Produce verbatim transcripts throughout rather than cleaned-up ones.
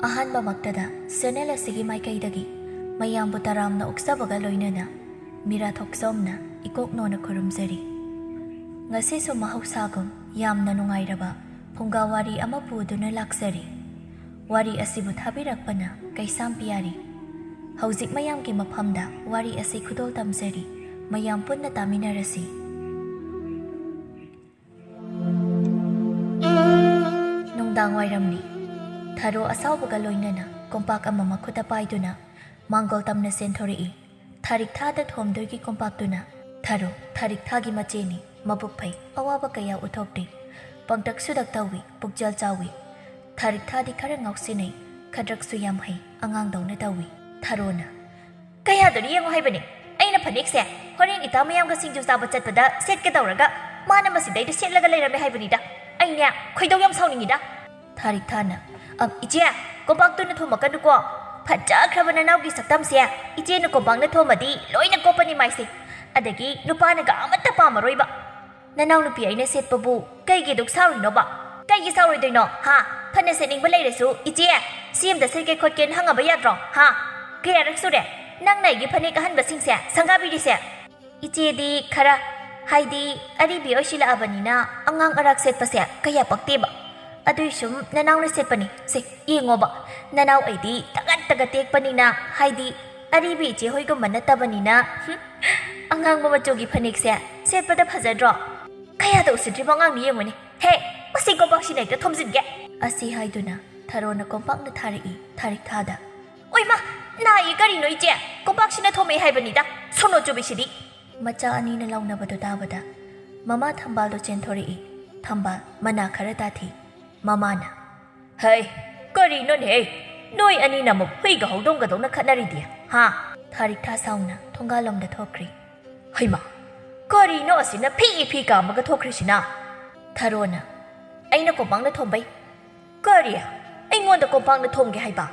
ꯑꯍꯥꯟꯕꯃꯛꯇꯗ channel ꯑꯁꯤꯒꯤ ꯃꯥꯏꯀꯩꯗꯒꯤ ꯃꯌꯥꯝꯕꯨ ꯇꯔꯥꯝꯅ ꯑꯣꯛꯆꯕꯒ ꯂꯣꯏꯅꯅ ꯃꯤꯔꯥ ꯊꯣꯛꯆꯣꯝꯅ ꯏꯀꯣꯛ ꯅꯣꯟꯅ ꯈꯨꯔꯨꯝꯖꯔꯤ꯫ ꯉꯁꯤꯁꯨ ꯃꯍꯧꯁꯥꯒꯨꯝ ꯌꯥꯝꯅ ꯅꯨꯡꯉꯥꯏꯔꯕ ꯐꯨꯡꯒꯥ ꯋꯥꯔꯤ ꯑꯃ ꯄꯨꯗꯨꯅ ꯂꯥꯛꯆꯔꯤ꯫ ꯋꯥꯔꯤ ꯑꯁꯤꯕꯨ ꯊꯥꯕꯤꯔꯛꯄꯅ ꯀꯩꯁꯥꯝ ꯄꯤꯌꯥꯔꯤ꯫ ꯍꯧꯖꯤꯛ ꯃꯌꯥꯝꯒꯤ ꯃꯐꯝꯗ ꯋꯥꯔꯤ ꯑꯁꯤ ꯈꯨꯗꯣꯜ ꯇꯝꯖꯔꯤ꯫ ꯃꯌꯥꯝ ꯄꯨꯟꯅ ꯇꯥꯃꯤꯟꯅꯔꯁꯤ꯫ ꯅꯨꯡꯗꯥꯡ ꯋꯥꯏꯔꯝꯅꯤ꯫ ꯊꯔꯣ ꯑꯁꯥꯎꯕꯒ ꯂꯣꯏꯅꯅ ꯀꯣꯝꯄꯥꯛ ꯑꯃ ꯃꯈꯨꯠꯇ ꯄꯥꯏꯗꯨꯅ ꯃꯥꯡꯒꯣꯜ ꯇꯝꯅ ꯆꯦꯟꯊꯣꯔꯛꯏ꯫ ꯊꯥꯔꯤꯛ ꯊꯥꯗ ꯊꯣꯝꯗꯣꯏꯒꯤ ꯀꯣꯝꯄꯥꯛꯇꯨꯅ ꯊꯔꯣ, ꯊꯥꯔꯤꯛ ꯊꯥꯒꯤ ꯃꯆꯦꯅꯤ, ꯃꯕꯨꯛ ꯐꯩ, ꯑꯋꯥꯕ ꯀꯌꯥ ꯎꯠꯊꯣꯛꯇꯦ꯫ ꯄꯪꯇꯛ ꯁꯨꯗꯛ ꯇꯧꯏ, ꯄꯨꯛꯆꯦꯜ ꯆꯥꯎꯏ꯫ ꯊꯥꯔꯤꯛ ꯊꯥꯗꯤ ꯈꯔ ꯉꯥꯎꯁꯤꯟꯅꯩ, ꯈꯗ꯭ꯔꯛꯁꯨ ꯌꯥꯝ ꯍꯩ, ꯑꯉꯥꯡꯗꯧꯅ ꯇꯧꯏ꯫ ꯊꯔꯣꯅ, "ꯀꯌꯥꯗꯨꯅꯤ ꯌꯦꯡꯉꯨ ꯍꯥꯏꯕꯅꯤ꯫ ꯑꯩꯅ ꯐꯅꯦꯛꯁꯦ ꯍꯣꯔꯦꯟ ꯏꯇꯥ ꯃꯌꯥꯝꯒ ꯁꯤꯡꯖꯨ ꯆꯥꯕ ꯆꯠꯄꯗ ꯁꯦꯠꯀꯗꯧꯔꯒ ꯃꯥꯅ ꯃꯁꯤꯗꯩꯗ ꯁꯦꯠꯂꯒ ꯂꯩꯔꯝꯃꯦ ꯍꯥꯏꯕꯅꯤꯗ꯫ ꯑꯩꯅꯦ ꯈꯣꯏꯗꯧ ꯌꯥꯝ ꯁꯥꯎꯅꯤꯡꯉꯤꯗ꯫" ꯊꯥꯔꯤꯛ ꯊꯥꯅ, "ꯑꯝ, ꯏꯆꯦ, ꯀꯣꯝꯄꯥꯛꯇꯨꯅ ꯊꯣꯝꯃꯛꯀꯅꯨꯀꯣ꯫ ꯐꯖꯈ꯭ꯔꯕ ꯅꯅꯥꯎꯒꯤ ꯁꯛꯇꯝꯁꯦ ꯏꯆꯦꯅ ꯀꯣꯝꯄꯥꯛꯅ ꯊꯣꯝꯃꯗꯤ ꯂꯣꯏꯅ ꯀꯣꯞꯄꯅꯤ ꯃꯥꯏꯁꯦ꯫ ꯑꯗꯒꯤ ꯅꯨꯄꯥꯅꯒ ꯑꯃꯠꯇ ꯄꯥꯝꯃꯔꯣꯏꯕ꯫ ꯅꯅꯥꯎꯅꯨꯄꯤ ꯑꯩꯅ ꯁꯦꯠꯄꯕꯨ ꯀꯩꯒꯤ ꯗꯨꯛ ꯁꯥꯎꯔꯤꯅꯣꯕ? ꯀꯩꯒꯤ ꯁꯥꯎꯔꯣꯏꯗꯣꯏꯅꯣ, ꯍꯥ? ꯐꯅ ꯁꯦꯠꯅꯤꯡꯕ ꯂꯩꯔꯁꯨ, ꯏꯆꯦ, ꯁꯤ ꯑꯝꯇ ꯁꯦꯠꯀꯦ ꯈꯣꯠꯀꯦꯅ ꯍꯪꯉꯕ ꯌꯥꯗ꯭ꯔꯣ, ꯍꯥ? ꯀꯌꯥꯔꯛ ꯁꯨꯔꯦ ꯅꯪꯅ ꯑꯩꯒꯤ ꯐꯅꯦꯛ ꯑꯍꯟꯕꯁꯤꯡꯁꯦ ꯁꯪꯒꯥꯕꯤꯔꯤꯁꯦ?" ꯏꯆꯦꯗꯤ ꯈꯔ, ꯍꯥꯏꯗꯤ, ꯑꯔꯤꯕꯤ ꯑꯣꯏꯁꯤꯜꯂꯛꯑꯕꯅꯤꯅ ꯑꯉꯥꯡ ꯑꯔꯥꯛ ꯁꯦꯠꯄꯁꯦ ꯀꯌꯥ ꯄꯛꯇꯦꯕ꯫ ꯑꯗꯨꯏꯁꯨꯝ ꯅꯅꯥꯎꯅ ꯁꯦꯠꯄꯅꯤ꯫ ꯁꯦ, ꯌꯦꯡꯉꯣꯕ, ꯅꯅꯥꯎ ꯑꯩꯗꯤ ꯇꯒꯠ ꯇꯒꯠ ꯇꯦꯛꯄꯅꯤꯅ, ꯍꯥꯏꯗꯤ, ꯑꯔꯤꯕꯤ ꯏꯆꯦ ꯍꯣꯏꯒꯨꯝꯕ ꯅꯠꯇꯕꯅꯤꯅ꯫ ꯍꯨꯝ, ꯑꯉꯥꯡꯕ ꯃꯆꯨꯒꯤ ꯐꯅꯦꯛꯁꯦ ꯁꯦꯠꯄꯗ ꯐꯖꯗ꯭ꯔꯣ? ꯀꯌꯥꯗ ꯎꯁꯤꯠꯇ꯭ꯔꯤꯕ ꯑꯉꯥꯡꯅꯤ ꯌꯦꯡꯉꯨꯅꯦ꯫ ꯍꯦ, ꯃꯁꯤ ꯀꯣꯝꯄꯥꯛꯁꯤꯅ ꯍꯦꯛꯇ ꯊꯣꯝꯖꯤꯟꯒꯦ꯫ ꯑꯁꯤ ꯍꯥꯏꯗꯨꯅ ꯊꯔꯣꯅ ꯀꯣꯝꯄꯥꯛꯅ ꯊꯥꯔꯛꯏ ꯊꯥꯔꯤꯛ ꯊꯥꯗ꯫ ꯑꯣꯏꯃ, ꯅꯥꯏꯌꯦ ꯀꯔꯤꯅꯣ ꯏꯆꯦ? ꯀꯣꯝꯄꯥꯛꯁꯤꯅ ꯊꯣꯝꯃꯛꯑꯦ ꯍꯥꯏꯕꯅꯤꯗ, ꯁꯣꯅꯣ ꯆꯨꯕꯤꯁꯤꯗꯤ꯫ ꯃꯆꯥ ꯑꯅꯤꯅ ꯂꯥꯎꯅꯕꯗꯨ ꯇꯥꯕꯗ ꯃꯃꯥ ꯊꯝꯕꯥꯜꯗꯣ ꯆꯦꯟꯊꯣꯔꯛꯏ꯫ ꯊꯝꯕꯥꯜ ꯃꯅꯥ ꯈꯔ ꯇꯥꯊꯤ꯫ ꯃꯃꯥꯅ, "ꯍꯩ, ꯀꯔꯤꯅꯣꯅꯦꯍꯦ? ꯅꯣꯏ ꯑꯅꯤꯅ ꯑꯃꯨꯛ ꯍꯨꯏꯒ ꯍꯧꯗꯣꯡꯒꯗꯧꯅ ꯈꯠꯅꯔꯤꯗꯤ, ꯍꯥ?" ꯊꯥꯔꯤꯛ ꯊꯥ ꯁꯥꯎꯅ ꯊꯣꯡꯒꯥꯜꯂꯣꯝꯗ ꯊꯣꯛꯈ꯭ꯔꯤ꯫ "ꯍꯩꯃꯥ, ꯀꯔꯤꯅꯣ ꯑꯁꯤꯅ ꯐꯤ ꯐꯤ ꯀꯥꯝꯃꯒ ꯊꯣꯛꯈ꯭ꯔꯤꯁꯤꯅ?" ꯊꯔꯣꯅ, "ꯑꯩꯅ ꯀꯣꯝꯄꯥꯛꯅ ꯊꯣꯝꯕꯩ꯫" "ꯀꯔꯤ? ꯑꯩꯉꯣꯟꯗ ꯀꯣꯝꯄꯥꯛꯅ ꯊꯣꯝꯒꯦ ꯍꯥꯏꯕ?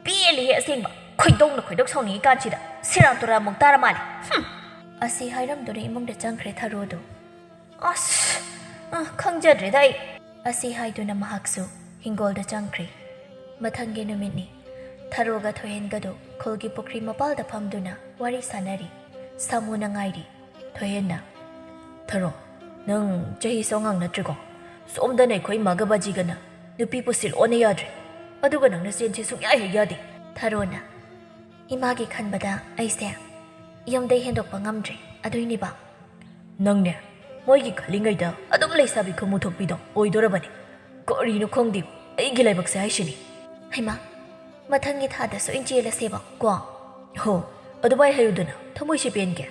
ꯄꯦꯜꯂꯤꯍꯦ ꯑꯁꯦꯡꯕ, ꯈꯣꯏꯗꯧꯅ ꯈꯣꯏꯗꯧ ꯁꯥꯎꯅꯤꯡꯉꯤ ꯀꯥꯟꯁꯤꯗ ꯁꯤꯔꯥꯟ ꯇꯨꯔꯥꯟ ꯑꯃꯨꯛ ꯇꯥꯔ ꯃꯥꯜꯂꯦ꯫ ꯍꯨꯝ!" ꯑꯁꯤ ꯍꯥꯏꯔꯝꯗꯨꯅ ꯏꯃꯨꯡꯗ ꯆꯪꯈ꯭ꯔꯦ ꯊꯔꯣꯗꯨ꯫ "ꯑꯁ, ꯑ, ꯈꯪꯖꯗ꯭ꯔꯦꯗ ꯑꯩ꯫" ꯑꯁꯤ ꯍꯥꯏꯗꯨꯅ ꯃꯍꯥꯛꯁꯨ ꯍꯤꯡꯒꯣꯜꯗ ꯆꯪꯈ꯭ꯔꯦ꯫ ꯃꯊꯪꯒꯤ ꯅꯨꯃꯤꯠꯅꯤ꯫ ꯊꯔꯣꯒ ꯊꯣꯏꯍꯦꯟꯒꯗꯨ ꯈꯨꯜꯒꯤ ꯄꯨꯈ꯭ꯔꯤ ꯃꯄꯥꯜꯗ ꯐꯝꯗꯨꯅ ꯋꯥꯔꯤ ꯁꯥꯟꯅꯔꯤ꯫ ꯁꯥꯃꯨꯅ ꯉꯥꯏꯔꯤ꯫ ꯊꯣꯏꯍꯦꯟꯅ, "ꯊꯔꯣ, ꯅꯪ ꯆꯍꯤꯁꯨ ꯑꯉꯥꯡ ꯅꯠꯇ꯭ꯔꯤꯀꯣ? ꯁꯣꯝꯗꯅ ꯑꯩꯈꯣꯏ ꯏꯃꯥꯒ ꯕꯥꯖꯤꯒꯅ ꯅꯨꯄꯤ ꯄꯨꯁꯤꯜꯂꯣꯅ ꯌꯥꯗ꯭ꯔꯦ, ꯑꯗꯨꯒ ꯅꯪꯅ ꯆꯦꯟꯁꯤ ꯁꯨꯡꯌꯥ ꯍꯦꯛ ꯌꯥꯗꯦ꯫" ꯊꯔꯣꯅ, "ꯏꯃꯥꯒꯤ ꯈꯟꯕꯗ ꯑꯩꯁꯦ ꯌꯨꯝꯗꯩ ꯍꯦꯟꯗꯣꯛꯄ ꯉꯝꯗ꯭ꯔꯦ, ꯑꯗꯨꯏꯅꯦꯕ꯫" "ꯅꯪꯅꯦ, ꯃꯣꯏꯒꯤ ꯈꯜꯂꯤꯉꯩꯗ ꯑꯗꯨꯝ ꯂꯩꯁꯥꯕꯤ ꯈꯨꯃꯨ ꯊꯣꯛꯄꯤꯗꯣ ꯑꯣꯏꯗꯣꯔꯕꯅꯦ꯫ ꯀꯔꯤꯅꯣ ꯈꯪꯗꯦ, ꯑꯩꯒꯤ ꯂꯥꯏꯕꯛꯁꯦ ꯍꯥꯏꯁꯤꯅꯤ꯫" "ꯍꯩꯃꯥ, ꯃꯊꯪꯒꯤ ꯊꯥꯗꯁꯨ ꯑꯣꯏꯅ ꯆꯦꯜꯂꯁꯦꯕ ꯀꯣ?" "ꯍꯣ, ꯑꯗꯨꯃꯥꯏ ꯍꯥꯏꯌꯨꯗꯅ, ꯊꯃꯣꯏꯁꯦ ꯄꯦꯟꯒꯦ꯫"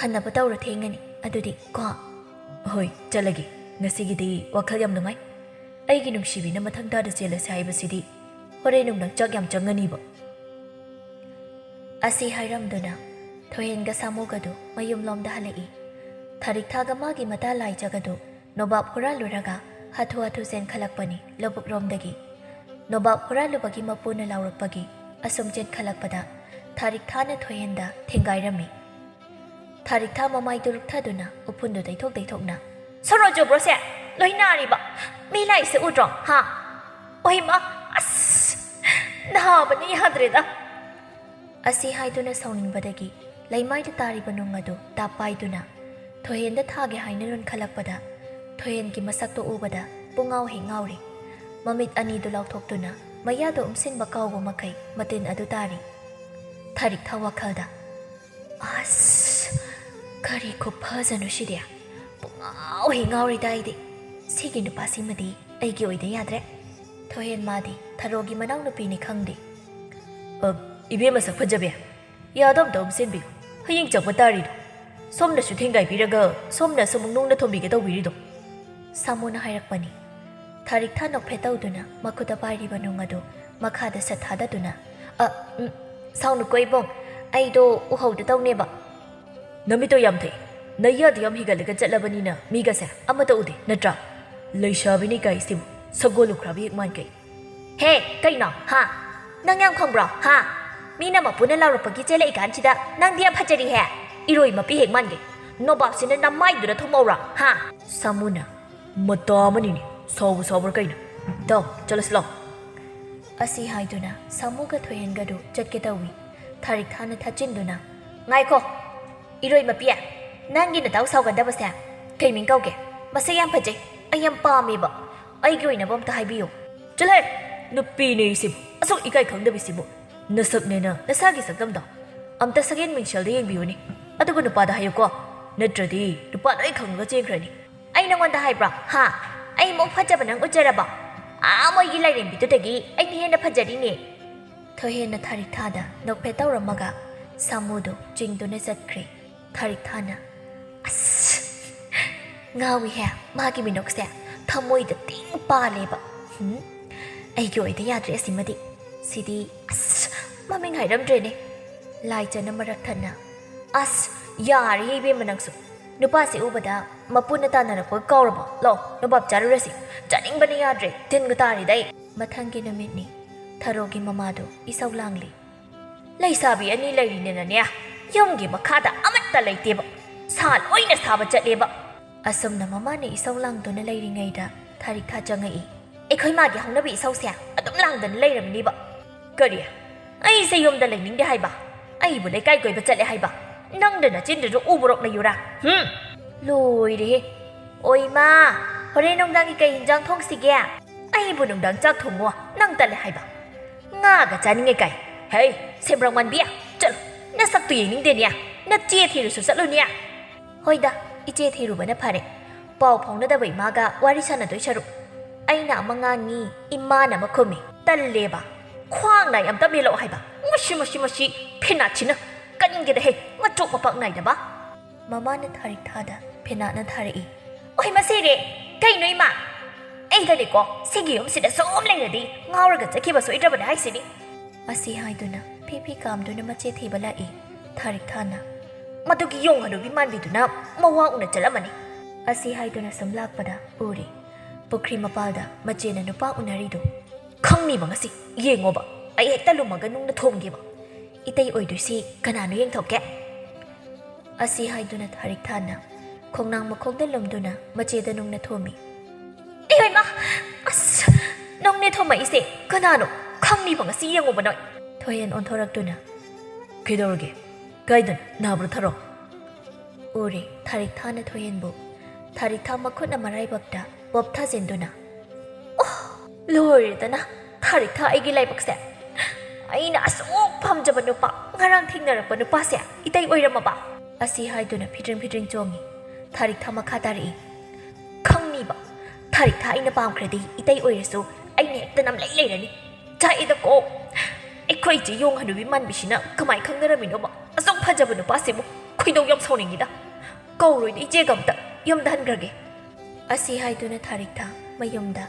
"ꯍꯟꯅꯕ ꯇꯧꯔꯣ, ꯊꯦꯡꯉꯅꯤ ꯑꯗꯨꯗꯤ ꯀꯣ?" "ꯍꯣꯏ, ꯆꯠꯂꯒꯦ꯫ ꯉꯁꯤꯒꯤꯗꯤ ꯋꯥꯈꯜ ꯌꯥꯝ ꯅꯨꯡꯉꯥꯏ꯫ ꯑꯩꯒꯤ ꯅꯨꯡꯁꯤꯕꯤꯅ ꯃꯊꯪ ꯊꯥꯗ ꯆꯦꯜꯂꯁꯦ ꯍꯥꯏꯕꯁꯤꯗꯤ ꯍꯣꯔꯦꯟ ꯅꯨꯡꯗꯥꯡ ꯆꯥꯛ ꯌꯥꯝ ꯆꯪꯒꯅꯤꯕ꯫" ꯑꯁꯤ ꯍꯥꯏꯔꯝꯗꯨꯅ ꯊꯣꯏꯍꯦꯟꯒ ꯁꯥꯃꯨꯒꯗꯨ ꯃꯌꯨꯝꯂꯣꯝꯗ ꯍꯜꯂꯛꯏ꯫ ꯊꯥꯔꯤꯛꯊꯥꯒ ꯃꯥꯒꯤ ꯃꯇꯥ ꯂꯥꯏꯖꯒꯗꯨ ꯅꯣꯕꯥꯞ ꯍꯨꯔꯥꯜꯂꯨꯔꯒ ꯍꯥꯊꯨ ꯍꯥꯊꯨ ꯆꯦꯟꯈꯠꯂꯛꯄꯅꯤ ꯂꯧꯕꯨꯛꯔꯣꯝꯗꯒꯤ꯫ ꯅꯣꯕꯥꯞ ꯍꯨꯔꯥꯜꯂꯨꯕꯒꯤ ꯃꯄꯨꯅ ꯂꯥꯎꯔꯛꯄꯒꯤ ꯑꯁꯨꯝ ꯆꯦꯟꯈꯠꯂꯛꯄꯗ ꯊꯥꯔꯤꯛꯊꯥꯅ ꯊꯣꯏꯍꯦꯟꯗ ꯊꯦꯡꯒꯥꯏꯔꯝꯃꯤ꯫ ꯊꯥꯔꯤꯛꯊꯥ ꯃꯃꯥꯏꯗꯨ ꯂꯨꯛꯊꯗꯨꯅ ꯎꯐꯨꯟꯗꯨ ꯇꯩꯊꯣꯛ ꯇꯩꯊꯣꯛꯅ, "ꯁꯣꯅꯣ ꯆꯨꯕ꯭ꯔꯣ ꯁꯦ? ꯂꯣꯏ ꯅꯥꯔꯤꯕ? ꯃꯤ ꯂꯥꯛꯏꯁꯦ ꯎꯗ꯭ꯔꯣ? ꯍꯥ? ꯑꯣꯏꯃ, ꯑꯁ! ꯅꯥꯕꯅ ꯌꯥꯗ꯭ꯔꯦꯗ!" ꯑꯁꯤ ꯍꯥꯏꯗꯨꯅ ꯁꯥꯎꯅꯤꯡꯕꯗꯒꯤ ꯂꯩꯃꯥꯏꯗ ꯇꯥꯔꯤꯕ ꯅꯨꯡ ꯑꯗꯨ ꯇꯥꯞ ꯄꯥꯏꯗꯨꯅ ꯊꯣꯏꯍꯦꯟꯗ ꯊꯥꯒꯦ ꯍꯥꯏꯅ ꯂꯨꯟꯈꯠꯂꯛꯄꯗ, ꯊꯣꯏꯍꯦꯟꯒꯤ ꯃꯁꯛꯇꯨ ꯎꯕꯗ ꯄꯨꯡꯉꯥꯎ ꯍꯦꯛ ꯉꯥꯎꯔꯤ꯫ ꯃꯃꯤꯠ ꯑꯅꯤꯗꯨ ꯂꯥꯎꯊꯣꯛꯇꯨꯅ ꯃꯌꯥꯗ ꯎꯝꯁꯤꯟꯕ ꯀꯥꯎꯕ ꯃꯈꯩ ꯃꯇꯤꯟ ꯑꯗꯨ ꯇꯥꯔꯤ꯫ ꯊꯥꯔꯤꯛꯊꯥ ꯋꯥꯈꯜꯗ, "ꯑꯁ, ꯀꯔꯤ ꯈꯨꯐꯖꯅꯣ ꯁꯤꯗꯤ? ꯄꯨꯡꯉꯥꯎ ꯍꯦꯛ ꯉꯥꯎꯔꯦꯗ ꯑꯩꯗꯤ꯫ ꯁꯤꯒꯤ ꯅꯨꯄꯥꯁꯤꯃꯗꯤ ꯑꯩꯒꯤ ꯑꯣꯏꯗ ꯌꯥꯗ꯭ꯔꯦ꯫" ꯊꯣꯏꯍꯦꯟ ꯃꯥꯗꯤ ꯊꯔꯣꯒꯤ ꯃꯅꯥꯎꯅꯨꯄꯤꯅꯤ ꯈꯪꯗꯦ꯫ "ꯑ, ꯏꯕꯦꯝꯃ ꯁꯛ ꯐꯖꯕꯤ, ꯌꯥꯗꯣ ꯑꯝꯇ ꯎꯝꯁꯤꯟꯕꯤꯌꯨ꯫ ꯍꯌꯦꯡ ꯆꯪꯕ ꯇꯥꯔꯤꯗꯣ꯫ ꯁꯣꯝꯅꯁꯨ ꯊꯦꯡꯒꯥꯏꯕꯤꯔꯒ ꯁꯣꯝꯅ ꯑꯁꯨꯃꯨꯛ ꯅꯨꯡꯅ ꯊꯣꯝꯕꯤꯒꯦ ꯇꯧꯕꯤꯔꯤꯗꯣ?" ꯁꯥꯃꯨꯅ ꯍꯥꯏꯔꯛꯄꯅꯤ꯫ ꯊꯥꯔꯤꯛꯊꯥ ꯅꯣꯛꯐꯦꯠ ꯇꯧꯗꯨꯅ ꯃꯈꯨꯠꯇ ꯄꯥꯏꯔꯤꯕ ꯅꯨꯡ ꯑꯗꯨ ꯃꯈꯥꯗ ꯁꯠ ꯊꯥꯗꯗꯨꯅ, "ꯑ, ꯎꯝ, ꯁꯥꯎꯅꯨꯀꯣ ꯏꯕꯨꯡ, ꯑꯩꯗꯣ ꯎꯍꯧꯗ ꯇꯧꯅꯦꯕ꯫" "ꯅꯃꯤꯠꯇꯣ ꯌꯥꯝ ꯊꯩ꯫ ꯅꯌꯥꯗꯣ ꯌꯥꯝ ꯍꯤꯒꯠꯂꯒ ꯆꯠꯂꯕꯅꯤꯅ ꯃꯤꯒꯁꯦ ꯑꯃꯠꯇ ꯎꯗꯦ, ꯅꯠꯇ꯭ꯔꯥ? ꯂꯩꯁꯥꯕꯤꯅꯤ ꯀꯥꯏꯁꯤꯕꯨ ꯁꯒꯣꯜ ꯂꯨꯈ꯭ꯔꯥꯕꯤ ꯍꯦꯛ ꯃꯥꯟꯈꯩ꯫" "ꯍꯦ, ꯀꯩꯅꯣ, ꯍꯥ? ꯅꯪ ꯌꯥꯝ ꯈꯪꯕ꯭ꯔꯣ, ꯍꯥ? ꯃꯤꯅ ꯃꯄꯨꯅ ꯂꯥꯎꯔꯛꯄꯒꯤ ꯆꯦꯜꯂꯛꯏꯀꯥꯟꯁꯤꯗ ꯅꯪꯗꯤ ꯌꯥꯝ ꯐꯖꯔꯤꯍꯦ꯫ ꯏꯔꯣꯏ ꯃꯄꯤ ꯍꯦꯛ ꯃꯥꯟꯒꯩ꯫ ꯅꯣꯕꯥꯞꯁꯤꯅ ꯅꯃꯥꯏꯗꯨꯗ ꯊꯨꯝꯍꯧꯔꯣ, ꯍꯥ?" ꯁꯥꯃꯨꯅ, "ꯃꯇꯥ ꯑꯃꯅꯤꯅꯦ, ꯁꯥꯎꯕ ꯁꯥꯎꯕ꯭ꯔꯥ ꯀꯩꯅꯣ? ꯇꯥꯎ, ꯆꯠꯂꯁꯤ ꯂꯥꯎ꯫" ꯑꯁꯤ ꯍꯥꯏꯗꯨꯅ ꯁꯥꯃꯨꯒ ꯊꯣꯏꯍꯦꯟꯒꯗꯨ ꯆꯠꯀꯦ ꯇꯧꯏ꯫ ꯊꯥꯔꯤꯛ ꯊꯥꯅ ꯊꯠꯆꯤꯟꯗꯨꯅ, "ꯉꯥꯏꯈꯣ! ꯏꯔꯣꯏ ꯃꯄꯤ, ꯅꯪꯒꯤ ꯅꯇꯥꯎ ꯁꯥꯎꯒꯟꯗꯕꯁꯦ ꯀꯩ ꯃꯤꯡ ꯀꯧꯒꯦ? ꯃꯁꯛ ꯌꯥꯝ ꯐꯖꯩ, ꯑꯩ ꯌꯥꯝ ꯄꯥꯝꯃꯦꯕ꯫ ꯑꯩꯒꯤ ꯑꯣꯏꯅꯕ ꯑꯝꯇ ꯍꯥꯏꯕꯤꯌꯨ꯫" "ꯆꯠꯂꯍꯦ! ꯅꯨꯄꯤꯅꯦ ꯑꯩꯁꯤꯕꯨ, ꯑꯁꯨꯛ ꯏꯀꯥꯏ ꯈꯪꯗꯕꯤ ꯁꯤꯕꯨ꯫ ꯅꯁꯛꯅꯦꯅ ꯅꯁꯥꯒꯤ ꯁꯛꯇꯝꯗꯣ ꯑꯝꯇ ꯁꯛꯌꯦꯡ ꯃꯤꯡꯁꯦꯜꯗ ꯌꯦꯡꯕꯤꯌꯨꯅꯦ꯫ ꯑꯗꯨꯒ ꯅꯨꯄꯥꯗ ꯍꯥꯏꯌꯨꯀꯣ, ꯅꯠꯇ꯭ꯔꯗꯤ ꯅꯨꯄꯥ ꯂꯣꯏ ꯈꯪꯉꯒ ꯆꯦꯟꯈ꯭ꯔꯅꯤ꯫" "ꯑꯩ ꯅꯉꯣꯟꯗ ꯍꯥꯏꯕ꯭ꯔꯣ? ꯍꯥ? ꯑꯩ ꯃꯨꯛ ꯐꯖꯕ ꯅꯪ ꯎꯠꯆꯔꯕꯣ? ꯑꯥ, ꯃꯣꯏꯒꯤ ꯂꯥꯏꯔꯦꯝꯕꯤꯗꯨꯗꯒꯤ ꯑꯩꯅ ꯍꯦꯟꯅ ꯐꯖꯔꯤꯅꯦ꯫" ꯊꯣꯏꯍꯦꯟꯅ ꯊꯥꯔꯤꯛ ꯊꯥꯗ ꯅꯣꯛꯐꯦꯠ ꯇꯧꯔꯝꯃꯒ ꯁꯥꯃꯨꯗꯨ ꯆꯤꯡꯗꯨꯅ ꯆꯠꯈ꯭ꯔꯦ꯫ ꯊꯥꯔꯤꯛ ꯊꯥꯅ, "ꯑꯁ, ꯉꯥꯎꯏꯍꯦ, ꯃꯥꯒꯤ ꯃꯤꯅꯣꯛꯁꯦ ꯊꯃꯣꯏꯗ ꯇꯤꯡ ꯄꯥꯜꯂꯦꯕ꯫ ꯍꯨꯝ, ꯑꯩꯒꯤ ꯑꯣꯏꯗ ꯌꯥꯗ꯭ꯔꯦ ꯑꯁꯤꯃꯗꯤ꯫ ꯁꯤꯗꯤ, ꯑꯁ, ꯃꯃꯤꯡ ꯍꯥꯏꯔꯝꯗ꯭ꯔꯦꯅꯦ꯫" ꯂꯥꯏꯆꯅ ꯃꯔꯛ ꯊꯠꯅ, "ꯑꯁ, ꯌꯥꯔꯦꯍꯦ ꯏꯕꯦꯝꯃ ꯅꯪꯁꯨ꯫ ꯅꯨꯄꯥꯁꯦ ꯎꯕꯗ ꯃꯄꯨꯅ ꯇꯥꯟꯅꯔꯛꯄꯒ ꯀꯥꯎꯔꯕꯣ? ꯂꯥꯎ, ꯅꯣꯕꯥꯞ ꯆꯥꯔꯨꯔꯁꯤ꯫ ꯆꯥꯅꯤꯡꯕꯅ ꯌꯥꯗ꯭ꯔꯦ, ꯇꯤꯟꯒ ꯇꯥꯔꯦꯗ ꯑꯩ꯫" ꯃꯊꯪꯒꯤ ꯅꯨꯃꯤꯠꯅꯤ꯫ ꯊꯔꯣꯒꯤ ꯃꯃꯥꯗꯨ ꯏꯁꯧ ꯂꯥꯡꯂꯤ꯫ "ꯂꯩꯁꯥꯕꯤ ꯑꯅꯤ ꯂꯩꯔꯤꯅꯦꯅꯅꯦ, ꯌꯨꯝꯒꯤ ꯃꯈꯥꯗ ꯑꯃꯠꯇ ꯂꯩꯇꯦꯕ꯫ ꯁꯥ ꯂꯣꯏꯅ ꯁꯥꯕ ꯆꯠꯂꯦꯕ꯫" ꯑꯁꯨꯝꯅ ꯃꯃꯥꯅ ꯏꯁꯧ ꯂꯥꯡꯗꯨꯅ ꯂꯩꯔꯤꯉꯩꯗ ꯊꯥꯔꯤꯛ ꯊꯥ ꯆꯪꯉꯛꯏ꯫ "ꯑꯩꯈꯣꯏ ꯃꯥꯒꯤ ꯍꯧꯅꯕꯤ ꯏꯁꯧꯁꯦ ꯑꯗꯨꯝ ꯂꯥꯡꯗꯅ ꯂꯩꯔꯕꯅꯤꯕ꯫" "ꯀꯔꯤ? ꯑꯩꯁꯦ ꯌꯨꯝꯗ ꯂꯩꯅꯤꯡꯗꯦ ꯍꯥꯏꯕ? ꯑꯩꯕꯨ ꯂꯩꯀꯥꯏ ꯀꯣꯏꯕ ꯆꯠꯂꯦ ꯍꯥꯏꯕ? ꯅꯪꯗ ꯅꯆꯤꯟꯗꯨꯁꯨ ꯎꯕꯔꯣꯛ ꯂꯩꯌꯨꯔꯥ? ꯍꯨꯝ!" "ꯂꯣꯏꯔꯦꯍꯦ꯫ ꯑꯣꯏ ꯃꯥ, ꯍꯣꯔꯦꯟ ꯅꯨꯡꯗꯥꯡꯒꯤ ꯀꯩ ꯍꯤꯟꯖꯥꯡ ꯊꯣꯡꯁꯤꯒꯦ?" "ꯑꯩꯕꯨ ꯅꯨꯡꯗꯥꯡ ꯆꯥꯛ ꯊꯣꯡꯉꯣ ꯅꯪ ꯇꯜꯂꯦ ꯍꯥꯏꯕ? ꯉꯥꯒ ꯆꯥꯅꯤꯡꯉꯦ ꯀꯥꯏ꯫ ꯍꯩ, ꯁꯦꯝꯕ꯭ꯔꯪ ꯃꯥꯟꯕꯤ, ꯆꯠꯂꯣ꯫ ꯅꯁꯛꯇꯨ ꯌꯦꯡꯅꯤꯡꯗꯦꯅꯦ꯫ ꯅꯆꯦ ꯊꯤꯔꯨꯁꯨ ꯆꯠꯂꯨꯅꯦ꯫" "ꯍꯣꯏꯗ, ꯏꯆꯦ ꯊꯤꯔꯨꯕꯅ ꯐꯔꯦ꯫ ꯄꯥꯎ ꯐꯥꯎꯅꯗꯕ ꯏꯃꯥꯒ ꯋꯥꯔꯤ ꯁꯥꯟꯅꯗꯣꯏ ꯁꯔꯨꯛ꯫" ꯑꯩꯅ ꯑꯃ ꯉꯥꯡꯉꯤ, ꯏꯃꯥꯅ ꯑꯃ ꯈꯨꯝꯃꯤ꯫ ꯇꯜꯂꯦꯕ꯫ ꯈ꯭ꯋꯥꯡ ꯅꯥꯏ ꯑꯝꯇ ꯃꯦꯜꯂꯛꯑꯣ ꯍꯥꯏꯕ꯫ ꯃꯁꯤ, ꯃꯁꯤ, ꯃꯁꯤ ꯐꯦꯅꯥꯠꯁꯤꯅ ꯀꯟꯒꯦꯗ ꯍꯦ, ꯃꯆꯣꯛ ꯃꯄꯥꯛ ꯅꯥꯏꯗꯕ꯫ ꯃꯃꯥꯅ ꯊꯥꯔꯤꯛ ꯊꯥꯗ ꯐꯦꯅꯥꯠꯅ ꯊꯥꯔꯛꯏ꯫ ꯑꯣꯏ, ꯃꯁꯤꯔꯦ! ꯀꯩꯅꯣ ꯏꯃꯥ? ꯑꯩꯗꯅꯦꯀꯣ, ꯁꯤꯒꯤ ꯌꯨꯝꯁꯤꯗ ꯁꯨꯝ ꯂꯩꯔꯗꯤ ꯉꯥꯎꯔꯒ ꯆꯠꯈꯤꯕ ꯁꯣꯏꯗ꯭ꯔꯕꯅꯦ ꯍꯥꯏꯁꯤꯅꯤ꯫ ꯑꯁꯤ ꯍꯥꯏꯗꯨꯅ ꯐꯤ ꯐꯤ ꯀꯥꯝꯗꯨꯅ ꯃꯆꯦ ꯊꯤꯕ ꯂꯥꯛꯏ ꯊꯥꯔꯤꯛ ꯊꯥꯅ꯫ ꯃꯗꯨꯒꯤ ꯌꯣꯡ ꯍꯅꯨꯕꯤ ꯃꯥꯟꯕꯤꯗꯨꯅ ꯃꯋꯥ ꯎꯅ ꯆꯠꯂꯝꯃꯅꯤ꯫ ꯑꯁꯤ ꯍꯥꯏꯗꯨꯅ ꯁꯨꯝ ꯂꯥꯛꯄꯗ ꯎꯔꯦ ꯄꯨꯈ꯭ꯔꯤ ꯃꯄꯥꯜꯗ ꯃꯆꯦꯅ ꯅꯨꯄꯥ ꯎꯅꯔꯤꯗꯨ꯫ ꯈꯪꯅꯤꯕ ꯉꯁꯤ, ꯌꯦꯡꯉꯣꯕ, ꯑꯩ ꯍꯦꯛꯇ ꯂꯨꯝꯃꯒ ꯅꯨꯡꯅ ꯊꯣꯝꯒꯦꯕ꯫ ꯏꯇꯩ ꯑꯣꯏꯗꯣꯏꯁꯤ ꯀꯅꯥꯅꯣ ꯌꯦꯡꯊꯣꯛꯀꯦ꯫ ꯑꯁꯤ ꯍꯥꯏꯗꯨꯅ ꯊꯥꯔꯤꯛ ꯊꯥꯅ ꯈꯣꯡꯅꯥꯡ ꯃꯈꯣꯡꯗ ꯂꯨꯝꯗꯨꯅ ꯃꯆꯦꯗ ꯅꯨꯡꯅ ꯊꯣꯝꯃꯤ꯫ "ꯏꯍꯣꯏꯃ! ꯑꯁ! ꯅꯨꯡꯅ ꯊꯣꯝꯃꯛꯏꯁꯦ ꯀꯅꯥꯅꯣ? ꯈꯪꯅꯤꯕ ꯉꯁꯤ ꯌꯦꯡꯉꯨꯕ ꯅꯣꯏ꯫ ꯊꯣꯏꯍꯦꯟ ꯑꯣꯟꯊꯣꯔꯛꯇꯨꯅ, "ꯀꯩꯗꯧꯔꯒꯦ? ꯀꯥꯏꯗꯅꯣ? ꯅꯥꯕ꯭ꯔꯣ ꯊꯥꯔꯣ?" ꯎꯔꯦ ꯊꯥꯔꯤꯛꯊꯥꯅ ꯊꯣꯏꯍꯦꯟꯕꯨ꯫ ꯊꯥꯔꯤꯛꯊꯥ ꯃꯈꯨꯠꯅ ꯃꯔꯥꯏꯕꯛꯇ ꯄꯣꯞ ꯊꯥꯖꯤꯟꯗꯨꯅ, "ꯑꯣ, ꯂꯣꯏꯔꯦꯗꯅ, ꯊꯥꯔꯤꯛꯊꯥ ꯑꯩꯒꯤ ꯂꯥꯏꯕꯛꯁꯦ꯫ ꯑꯩꯅ ꯑꯁꯨꯛ ꯄꯥꯝꯖꯕ ꯅꯨꯄꯥ, ꯉꯔꯥꯡ ꯊꯦꯡꯅꯔꯛꯄ ꯅꯨꯄꯥꯁꯦ ꯏꯇꯩ ꯑꯣꯏꯔꯝꯃꯕ?" ꯑꯁꯤ ꯍꯥꯏꯗꯨꯅ ꯐꯤꯗ꯭ꯔꯤꯡ ꯐꯤꯗ꯭ꯔꯤꯡ ꯆꯣꯡꯉꯤ꯫ ꯊꯥꯔꯤꯛꯊꯥ ꯃꯈꯥ ꯇꯥꯔꯛꯏ, "ꯈꯪꯅꯤꯕ, ꯊꯥꯔꯤꯛꯊꯥ ꯑꯩꯅ ꯄꯥꯝꯈ꯭ꯔꯗꯤ ꯏꯇꯩ ꯑꯣꯏꯔꯁꯨ ꯑꯩꯅ ꯍꯦꯛꯇ ꯅꯝꯂꯩ ꯂꯩꯔꯅꯤ꯫ ꯆꯥꯛꯑꯦꯗꯀꯣ꯫ ꯑꯩꯈꯣꯏ ꯏꯆꯦ ꯌꯣꯡ ꯍꯅꯨꯕꯤ ꯃꯥꯟꯕꯤꯁꯤꯅ ꯀꯃꯥꯏ ꯈꯪꯅꯔꯝꯃꯤꯅꯣꯕ? ꯑꯁꯨꯛ ꯐꯖꯕ ꯅꯨꯄꯥꯁꯤꯕꯨ꯫ ꯈꯣꯏꯗꯧ ꯌꯥꯝ ꯁꯥꯎꯅꯤꯡꯉꯤꯗ꯫ ꯀꯧꯔꯣꯏꯗ ꯏꯆꯦꯒ ꯑꯝꯇ꯫ ꯌꯨꯝꯗ ꯍꯟꯈ꯭ꯔꯒꯦ꯫" ꯑꯁꯤ ꯍꯥꯏꯗꯨꯅ ꯊꯥꯔꯤꯛꯊꯥ ꯃꯌꯨꯝꯗ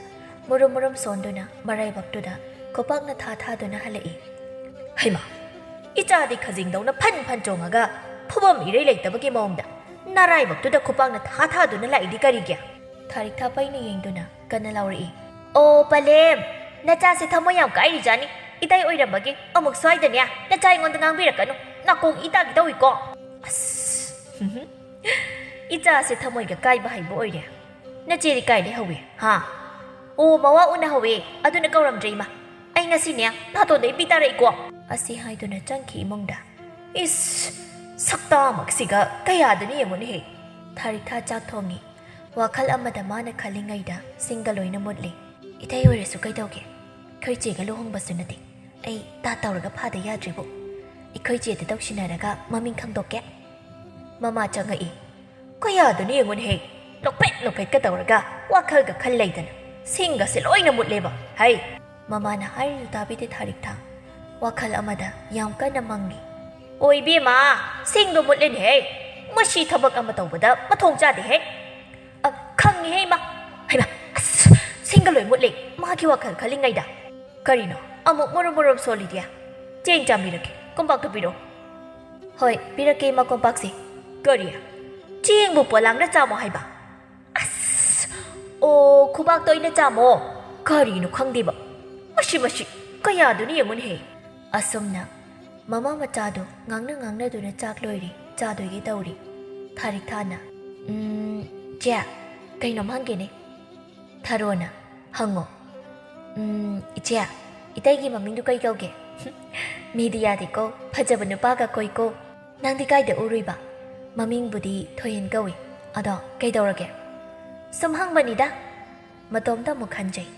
ꯃꯨꯔꯨꯝ ꯃꯨꯔꯨꯝ ꯁꯣꯟꯗꯨꯅ ꯃꯔꯥꯏꯕꯛꯇꯨꯗ ꯈꯨꯄꯥꯛꯅ ꯊꯥ ꯊꯥꯗꯨꯅ ꯍꯜꯂꯛꯏ꯫ "ꯍꯩꯃꯥ! ꯏꯆꯥꯗꯤ ꯈꯖꯤꯡꯗꯧꯅ ꯐꯟ ꯐꯟ ꯆꯣꯡꯉꯒ ꯐꯨꯐꯝ ꯏꯔꯩ ꯂꯩꯇꯕꯒꯤ ꯃꯑꯣꯡꯗ ꯅꯔꯥꯏꯕꯛꯇꯨꯗ ꯈꯨꯄꯥꯛꯅ ꯊꯥ ꯊꯥꯗꯨꯅ ꯂꯥꯛꯏꯗꯤ ꯀꯔꯤꯒꯤ?" ꯊꯥꯔꯤꯛꯊꯥ ꯄꯩꯅ ꯌꯦꯡꯗꯨꯅ ꯀꯟꯅ ꯂꯥꯎꯔꯛꯏ꯫ "ꯑꯣ ꯄꯂꯦꯝ, ꯅꯆꯥꯁꯦ ꯊꯃꯣꯏ ꯌꯥꯝ ꯀꯥꯏꯔꯤꯖꯥꯠꯅꯤ꯫ ꯏꯇꯩ ꯑꯣꯏꯔꯝꯕꯒꯤ ꯑꯃꯨꯛ ꯁ꯭ꯋꯥꯏꯗꯅꯦ ꯅꯆꯥ ꯑꯩꯉꯣꯟꯗ ꯉꯥꯡꯕꯤꯔꯛꯀꯅꯨ꯫ ꯅꯥꯀꯣꯡ ꯏ ꯇꯥꯒꯦ ꯇꯧꯏꯀꯣ꯫ ꯑꯁ, ꯏꯆꯥꯁꯦ ꯊꯃꯣꯏꯒ ꯀꯥꯏꯕ ꯍꯩꯕ ꯑꯣꯏꯔꯦ꯫ ꯅꯆꯦꯗꯤ ꯀꯥꯏꯗꯩ ꯍꯧꯏ, ꯍꯥ? ꯑꯣ, ꯃꯋꯥ ꯎꯅꯍꯧꯋꯦ, ꯑꯗꯨꯅ ꯀꯧꯔꯝꯗ꯭ꯔꯦ ꯏꯃꯥ꯫ ꯑꯩ ꯉꯁꯤꯅꯦ ꯅꯥꯇꯣꯟꯗ ꯏꯄꯤ ꯇꯥꯔꯛꯏꯀꯣ꯫" ꯑꯁꯤ ꯍꯥꯏꯗꯨꯅ ꯆꯪꯈꯤ ꯏꯃꯨꯡꯗ꯫ ꯏꯁ, ꯁꯛꯇꯥꯃꯛꯁꯤꯒ ꯀꯌꯥꯗꯅꯤ ꯌꯦꯡꯉꯨꯅꯦꯍꯦ꯫ ꯊꯥꯔꯤꯛꯊꯥ ꯆꯥꯛ ꯊꯣꯡꯉꯤ꯫ ꯋꯥꯈꯜ ꯑꯃꯗ ꯃꯥꯅ ꯈꯜꯂꯤꯉꯩꯗ ꯁꯤꯡꯒ ꯂꯣꯏꯅ ꯃꯨꯠꯂꯤ꯫ "ꯏꯇꯩ ꯑꯣꯏꯔꯁꯨ ꯀꯩꯗꯧꯒꯦ? ꯑꯩꯈꯣꯏ ꯆꯦꯒ ꯂꯨꯍꯣꯡꯕꯁꯨ ꯅꯠꯇꯦ꯫ ꯑꯩ ꯇꯥ ꯇꯧꯔꯒ ꯐꯥꯗ ꯌꯥꯗ꯭ꯔꯤꯕꯨ꯫ ꯑꯩꯈꯣꯏ ꯆꯦꯗ ꯇꯧꯁꯤꯟꯅꯔꯒ ꯃꯃꯤꯡ ꯈꯪꯗꯣꯛꯀꯦ꯫" ꯃꯃꯥ ꯆꯪꯉꯛꯏ꯫ "ꯀꯌꯥꯗꯅꯤ ꯌꯦꯡꯉꯨꯅꯦꯍꯦ, ꯅꯣꯛꯐꯦꯠ ꯅꯣꯛꯐꯦꯠꯀ ꯇꯧꯔꯒ ꯋꯥꯈꯜꯒ ꯈꯜ ꯂꯩꯗꯅ꯫ ꯁꯤꯡꯒꯁꯦ ꯂꯣꯏꯅ ꯃꯨꯠꯂꯦꯕ, ꯍꯩ!" ꯃꯃꯥꯅ ꯍꯥꯏꯔꯤꯗꯨ ꯇꯥꯕꯤꯗꯦ ꯊꯥꯔꯤꯛꯊꯥ꯫ ꯋꯥꯈꯜ ꯑꯃꯗ ꯌꯥꯝ ꯀꯟꯅ ꯃꯪꯉꯤ꯫ "ꯑꯣ ꯏꯕꯦꯝꯃ, ꯁꯤꯡꯗꯣ ꯃꯨꯠꯂꯦꯅꯦꯍꯦ꯫ ꯃꯁꯤ ꯊꯕꯛ ꯑꯃ ꯇꯧꯕꯗ ꯃꯊꯣꯡ ꯆꯥꯗꯦꯍꯦ꯫ ꯑ, ꯈꯪꯉꯤꯍꯦ ꯏꯃꯥ꯫ ꯍꯩꯃꯥ, ꯑꯁ, ꯁꯤꯡꯒ ꯂꯣꯏ ꯃꯨꯠꯂꯦ, ꯃꯥꯒꯤ ꯋꯥꯈꯜ ꯈꯜꯂꯤꯉꯩꯗ꯫ ꯀꯔꯤꯅꯣ, ꯑꯃꯨꯛ ꯃꯨꯔꯨꯝ ꯃꯨꯔꯨꯝ ꯁꯣꯜꯂꯤꯗꯤ? ꯆꯦꯡ ꯆꯥꯝꯕꯤꯔꯛꯀꯦ, ꯀꯣꯝꯄꯥꯛꯇꯨ ꯄꯤꯔꯛꯑꯣ꯫" "ꯍꯣꯏ, ꯄꯤꯔꯛꯀꯦ ꯏꯃꯥ, ꯀꯣꯝꯄꯥꯛꯁꯦ꯫" "ꯀꯔꯤ? ꯆꯦꯡꯕꯨ ꯄꯣꯂꯥꯡꯗ ꯆꯥꯝꯃꯣ ꯍꯥꯏꯕ?" "ꯑꯁ, ꯑꯣ, ꯈꯨꯕꯥꯛꯇ ꯑꯣꯏꯅ ꯆꯥꯝꯃꯣ꯫ ꯀꯔꯤꯅꯣ ꯈꯪꯗꯦꯕ꯫ ꯃꯁꯤ, ꯃꯁꯤ, ꯀꯌꯥꯗꯨꯅ ꯌꯦꯡꯉꯨꯅꯦꯍꯦ꯫" ꯑꯁꯨꯝꯅ ꯃꯃꯥ ꯃꯆꯥꯗꯨ ꯉꯥꯡꯅ ꯉꯥꯡꯅꯗꯨꯅ ꯆꯥꯛ ꯂꯣꯏꯔꯦ, ꯆꯥꯗꯣꯏꯒꯦ ꯇꯧꯔꯤ꯫ ꯊꯥꯔꯤꯛꯊꯥꯅ, "ꯎꯝ, ꯆꯦ, ꯀꯩꯅꯣꯝ ꯍꯪꯒꯦꯅꯦ꯫" ꯊꯔꯣꯅ, "ꯍꯪꯉꯣ꯫" "ꯎꯝ, ꯏꯆꯦ, "ꯏꯇꯩꯒꯤ ꯃꯃꯤꯡꯗꯨ ꯀꯩ ꯀꯧꯒꯦ?" "ꯃꯤꯗꯤ ꯌꯥꯗꯦꯀꯣ, ꯐꯖꯕ ꯅꯨꯄꯥꯒ ꯀꯣꯏꯀꯣ꯫ ꯅꯪꯗꯤ ꯀꯥꯏꯗ ꯎꯔꯨꯏꯕ?" "ꯃꯃꯤꯡꯕꯨꯗꯤ ꯊꯣꯏꯍꯦꯟ ꯀꯧꯏ꯫ ꯑꯗꯣ ꯀꯩꯗꯧꯔꯒꯦ?" "ꯁꯨꯝ ꯍꯪꯕꯅꯤꯗ꯫" ꯃꯇꯣꯝꯇ ꯑꯃꯨꯛ ꯈꯟꯖꯩ꯫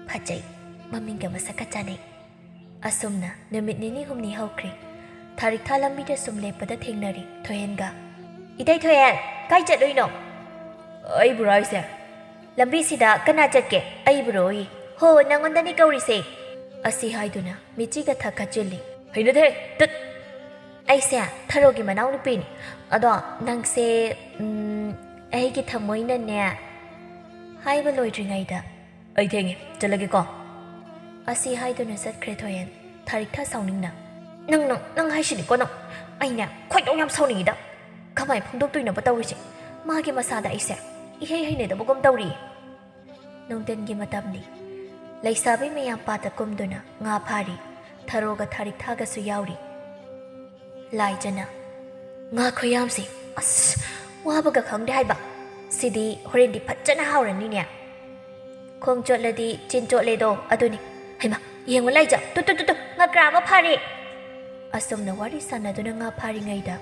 "ꯐꯖꯩ, ꯃꯃꯤꯡꯒ ꯃꯁꯛꯀ ꯆꯥꯅꯩ꯫" ꯑꯁꯨꯝꯅ ꯅꯨꯃꯤꯠ ꯅꯤꯅꯤ ꯍꯨꯝꯅꯤ ꯍꯧꯈ꯭ꯔꯦ꯫ ꯊꯥꯔꯤꯛꯊꯥ ꯂꯝꯕꯤꯗ ꯁꯨꯝ ꯂꯦꯞꯄꯗ ꯊꯦꯡꯅꯔꯦ ꯊꯣꯏꯍꯦꯟꯒ꯫ "ꯏꯇꯩ ꯊꯣꯏꯍꯦꯟ, ꯀꯥꯏ ꯆꯠꯂꯨꯏꯅꯣ?" "ꯑꯩꯕꯨꯔꯣ ꯍꯥꯏꯁꯦ?" "ꯂꯝꯕꯤꯁꯤꯗ ꯀꯅꯥ ꯆꯠꯀꯦ?" "ꯑꯩꯕꯨꯔꯣꯏ?" "ꯍꯣ, ꯅꯪꯉꯣꯟꯗꯅꯤ ꯀꯧꯔꯤꯁꯦ꯫" ꯑꯁꯤ ꯍꯥꯏꯗꯨꯅ ꯃꯤꯆꯤꯒ ꯊꯛ ꯈꯠꯆꯤꯜꯂꯤ꯫ "ꯍꯩꯅꯗꯦ, ꯇꯠ!" "ꯑꯩꯁꯦ ꯊꯔꯣꯒꯤ ꯃꯅꯥꯎꯅꯨꯄꯤꯅꯤ꯫ ꯑꯗꯣ ꯅꯪꯁꯦ, ꯎꯝ, ꯑꯩꯒꯤ ꯊꯃꯣꯏꯅꯅꯦ꯫" ꯍꯥꯏꯕ ꯂꯣꯏꯗ꯭ꯔꯤꯉꯩꯗ, "ꯑꯩ ꯊꯦꯡꯉꯦ, ꯆꯠꯂꯒꯦꯀꯣ꯫" ꯑꯁꯤ ꯍꯥꯏꯗꯨꯅ ꯆꯠꯈ꯭ꯔꯦ ꯊꯣꯏꯍꯦꯟ꯫ ꯊꯥꯔꯤꯛꯊꯥ ꯁꯥꯎꯅꯤꯡꯅ, "ꯅꯪ, ꯅꯪ, ꯅꯪ ꯍꯥꯏꯁꯤꯅꯤꯀꯣ ꯅꯪ꯫ ꯑꯩꯅꯦ ꯈꯣꯏꯗꯧ ꯌꯥꯝ ꯁꯥꯎꯅꯤꯡꯉꯤꯗ꯫ ꯀꯃꯥꯏ ꯐꯣꯡꯗꯣꯛꯇꯣꯏꯅꯣꯕ ꯇꯧꯔꯤꯁꯦ? ꯃꯥꯒꯤ ꯃꯁꯥꯗ ꯑꯩꯁꯦ ꯏꯍꯩ ꯍꯩꯅꯗꯕꯒꯨꯝ ꯇꯧꯔꯤ꯫" ꯅꯨꯡꯊꯤꯟꯒꯤ ꯃꯇꯝꯅꯤ꯫ ꯂꯩꯁꯥꯕꯤ ꯃꯌꯥꯝ ꯄꯥꯠꯇ ꯀꯨꯝꯗꯨꯅ ꯉꯥ ꯐꯥꯔꯤ꯫ ꯊꯔꯣꯒ ꯊꯥꯔꯤꯛꯊꯥꯒꯁꯨ ꯌꯥꯎꯔꯤ꯫ ꯂꯥꯏꯖꯅ, "ꯉꯥ ꯈꯨꯌꯥꯝꯁꯦ, ꯑꯁ, ꯋꯥꯕꯒ ꯈꯪꯗꯦ ꯍꯥꯏꯕ꯫ ꯁꯤꯗꯤ ꯍꯣꯔꯦꯟꯗꯤ ꯐꯖꯅ ꯍꯥꯎꯔꯅꯤꯅꯦ꯫ ꯈꯣꯡ ꯆꯣꯠꯂꯗꯤ ꯆꯤꯟ ꯆꯣꯠꯂꯦꯗꯣ, ꯑꯗꯨꯅꯤ꯫ ꯍꯩꯃꯥ, ꯌꯦꯡꯉꯨ ꯂꯥꯏꯖ, ꯇꯨ, ꯇꯨ, ꯇꯨ, ꯇꯨ, ꯉꯀ꯭ꯔꯥ ꯑꯃ ꯐꯥꯔꯦ!" ꯑꯁꯨꯝꯅ ꯋꯥꯔꯤ ꯁꯥꯟꯅꯗꯨꯅ ꯉꯥ ꯐꯥꯔꯤꯉꯩꯗ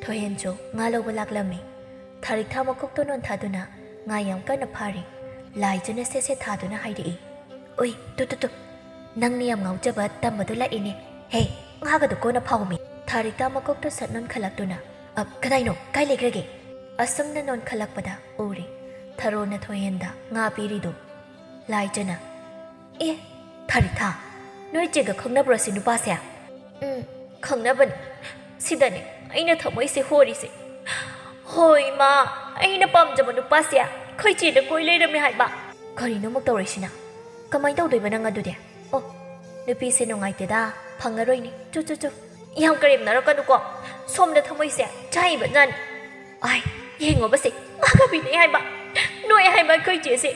ꯊꯣꯏꯍꯦꯟꯁꯨ ꯉꯥ ꯂꯧꯕ ꯂꯥꯛꯂꯝꯃꯤ꯫ ꯊꯥꯔꯤꯛꯊꯥ ꯃꯀꯣꯛꯇꯣ ꯅꯣꯟꯊꯥꯗꯨꯅ ꯉꯥ ꯌꯥꯝ ꯀꯟꯅ ꯐꯥꯔꯤ꯫ ꯂꯥꯏꯖꯅ ꯁꯦꯠ ꯁꯦꯠ ꯊꯥꯗꯨꯅ ꯍꯥꯏꯔꯛꯏ, "ꯑꯣꯏ, ꯇꯨ, ꯇꯨ, ꯇꯨ, ꯅꯪꯅ ꯌꯥꯝ ꯉꯥꯎꯖꯕ ꯇꯝꯕꯗꯣ ꯂꯥꯛꯏꯅꯦ꯫ ꯍꯦ, ꯉꯥꯒꯗꯣ ꯀꯣꯟꯅ ꯐꯥꯎꯃꯤ꯫" ꯊꯥꯔꯤꯛꯊꯥ ꯃꯀꯣꯛꯇꯣ ꯁꯠ ꯅꯣꯟꯈꯠꯂꯛꯇꯨꯅ, "ꯑ, ꯀꯗꯥꯏꯅꯣ? ꯀꯥꯏ ꯂꯩꯈ꯭ꯔꯒꯦ?" ꯑꯁꯨꯝꯅ ꯅꯣꯟꯈꯠꯂꯛꯄꯗ ꯎꯔꯤ ꯊꯔꯣꯅ ꯊꯣꯏꯍꯦꯟꯗ ꯉꯥ ꯄꯤꯔꯤꯗꯨ꯫ ꯂꯥꯏꯖꯅ, "ꯑꯦ, ꯊꯥꯔꯤꯛꯊꯥ, ꯅꯣꯏ ꯆꯦꯒ ꯈꯪꯅꯕ꯭ꯔꯣ ꯁꯤ ꯅꯨꯄꯥꯁꯦ?" "ꯎꯝ, ꯈꯪꯅꯕꯅꯤ꯫ ꯁꯤꯗꯅꯦ ꯑꯩꯅ ꯊꯃꯣꯏꯁꯦ ꯍꯣꯔꯤꯁꯦ꯫ ꯍꯣꯏ ꯃꯥ, ꯑꯩꯅ ꯄꯥꯝꯖꯕ ꯅꯨꯄꯥꯁꯦ ꯑꯩꯈꯣꯏ ꯆꯦꯗ ꯀꯣꯏ ꯂꯩꯔꯝꯃꯦ ꯍꯥꯏꯕ꯫" "ꯀꯔꯤꯅꯣ ꯑꯃꯨꯛ ꯇꯧꯔꯤꯁꯤꯅ? ꯀꯃꯥꯏꯅ ꯇꯧꯗꯣꯏꯕ ꯅꯪ ꯑꯗꯨꯗꯤ? ꯑꯣ, ꯅꯨꯄꯤꯁꯦ ꯅꯨꯡꯉꯥꯏꯇꯦꯗ, ꯐꯪꯉꯔꯣꯏꯅꯦ꯫ ꯆꯨ, ꯆꯨ, ꯆꯨ꯫ ꯌꯥꯝ ꯀꯔꯦꯝꯅꯔꯛꯀꯅꯨꯀꯣ꯫ ꯁꯣꯝꯗ ꯊꯃꯣꯏꯁꯦ ꯆꯥꯛꯏꯕ ꯖꯥꯠꯅꯤ꯫ ꯑꯥꯏ, ꯌꯦꯡꯉꯣꯕꯁꯦ, ꯃꯥꯒ ꯄꯤꯅꯩ ꯍꯥꯏꯕ꯫ ꯅꯣꯏ ꯍꯥꯏꯕ ꯑꯩꯈꯣꯏ ꯆꯦꯁꯦ꯫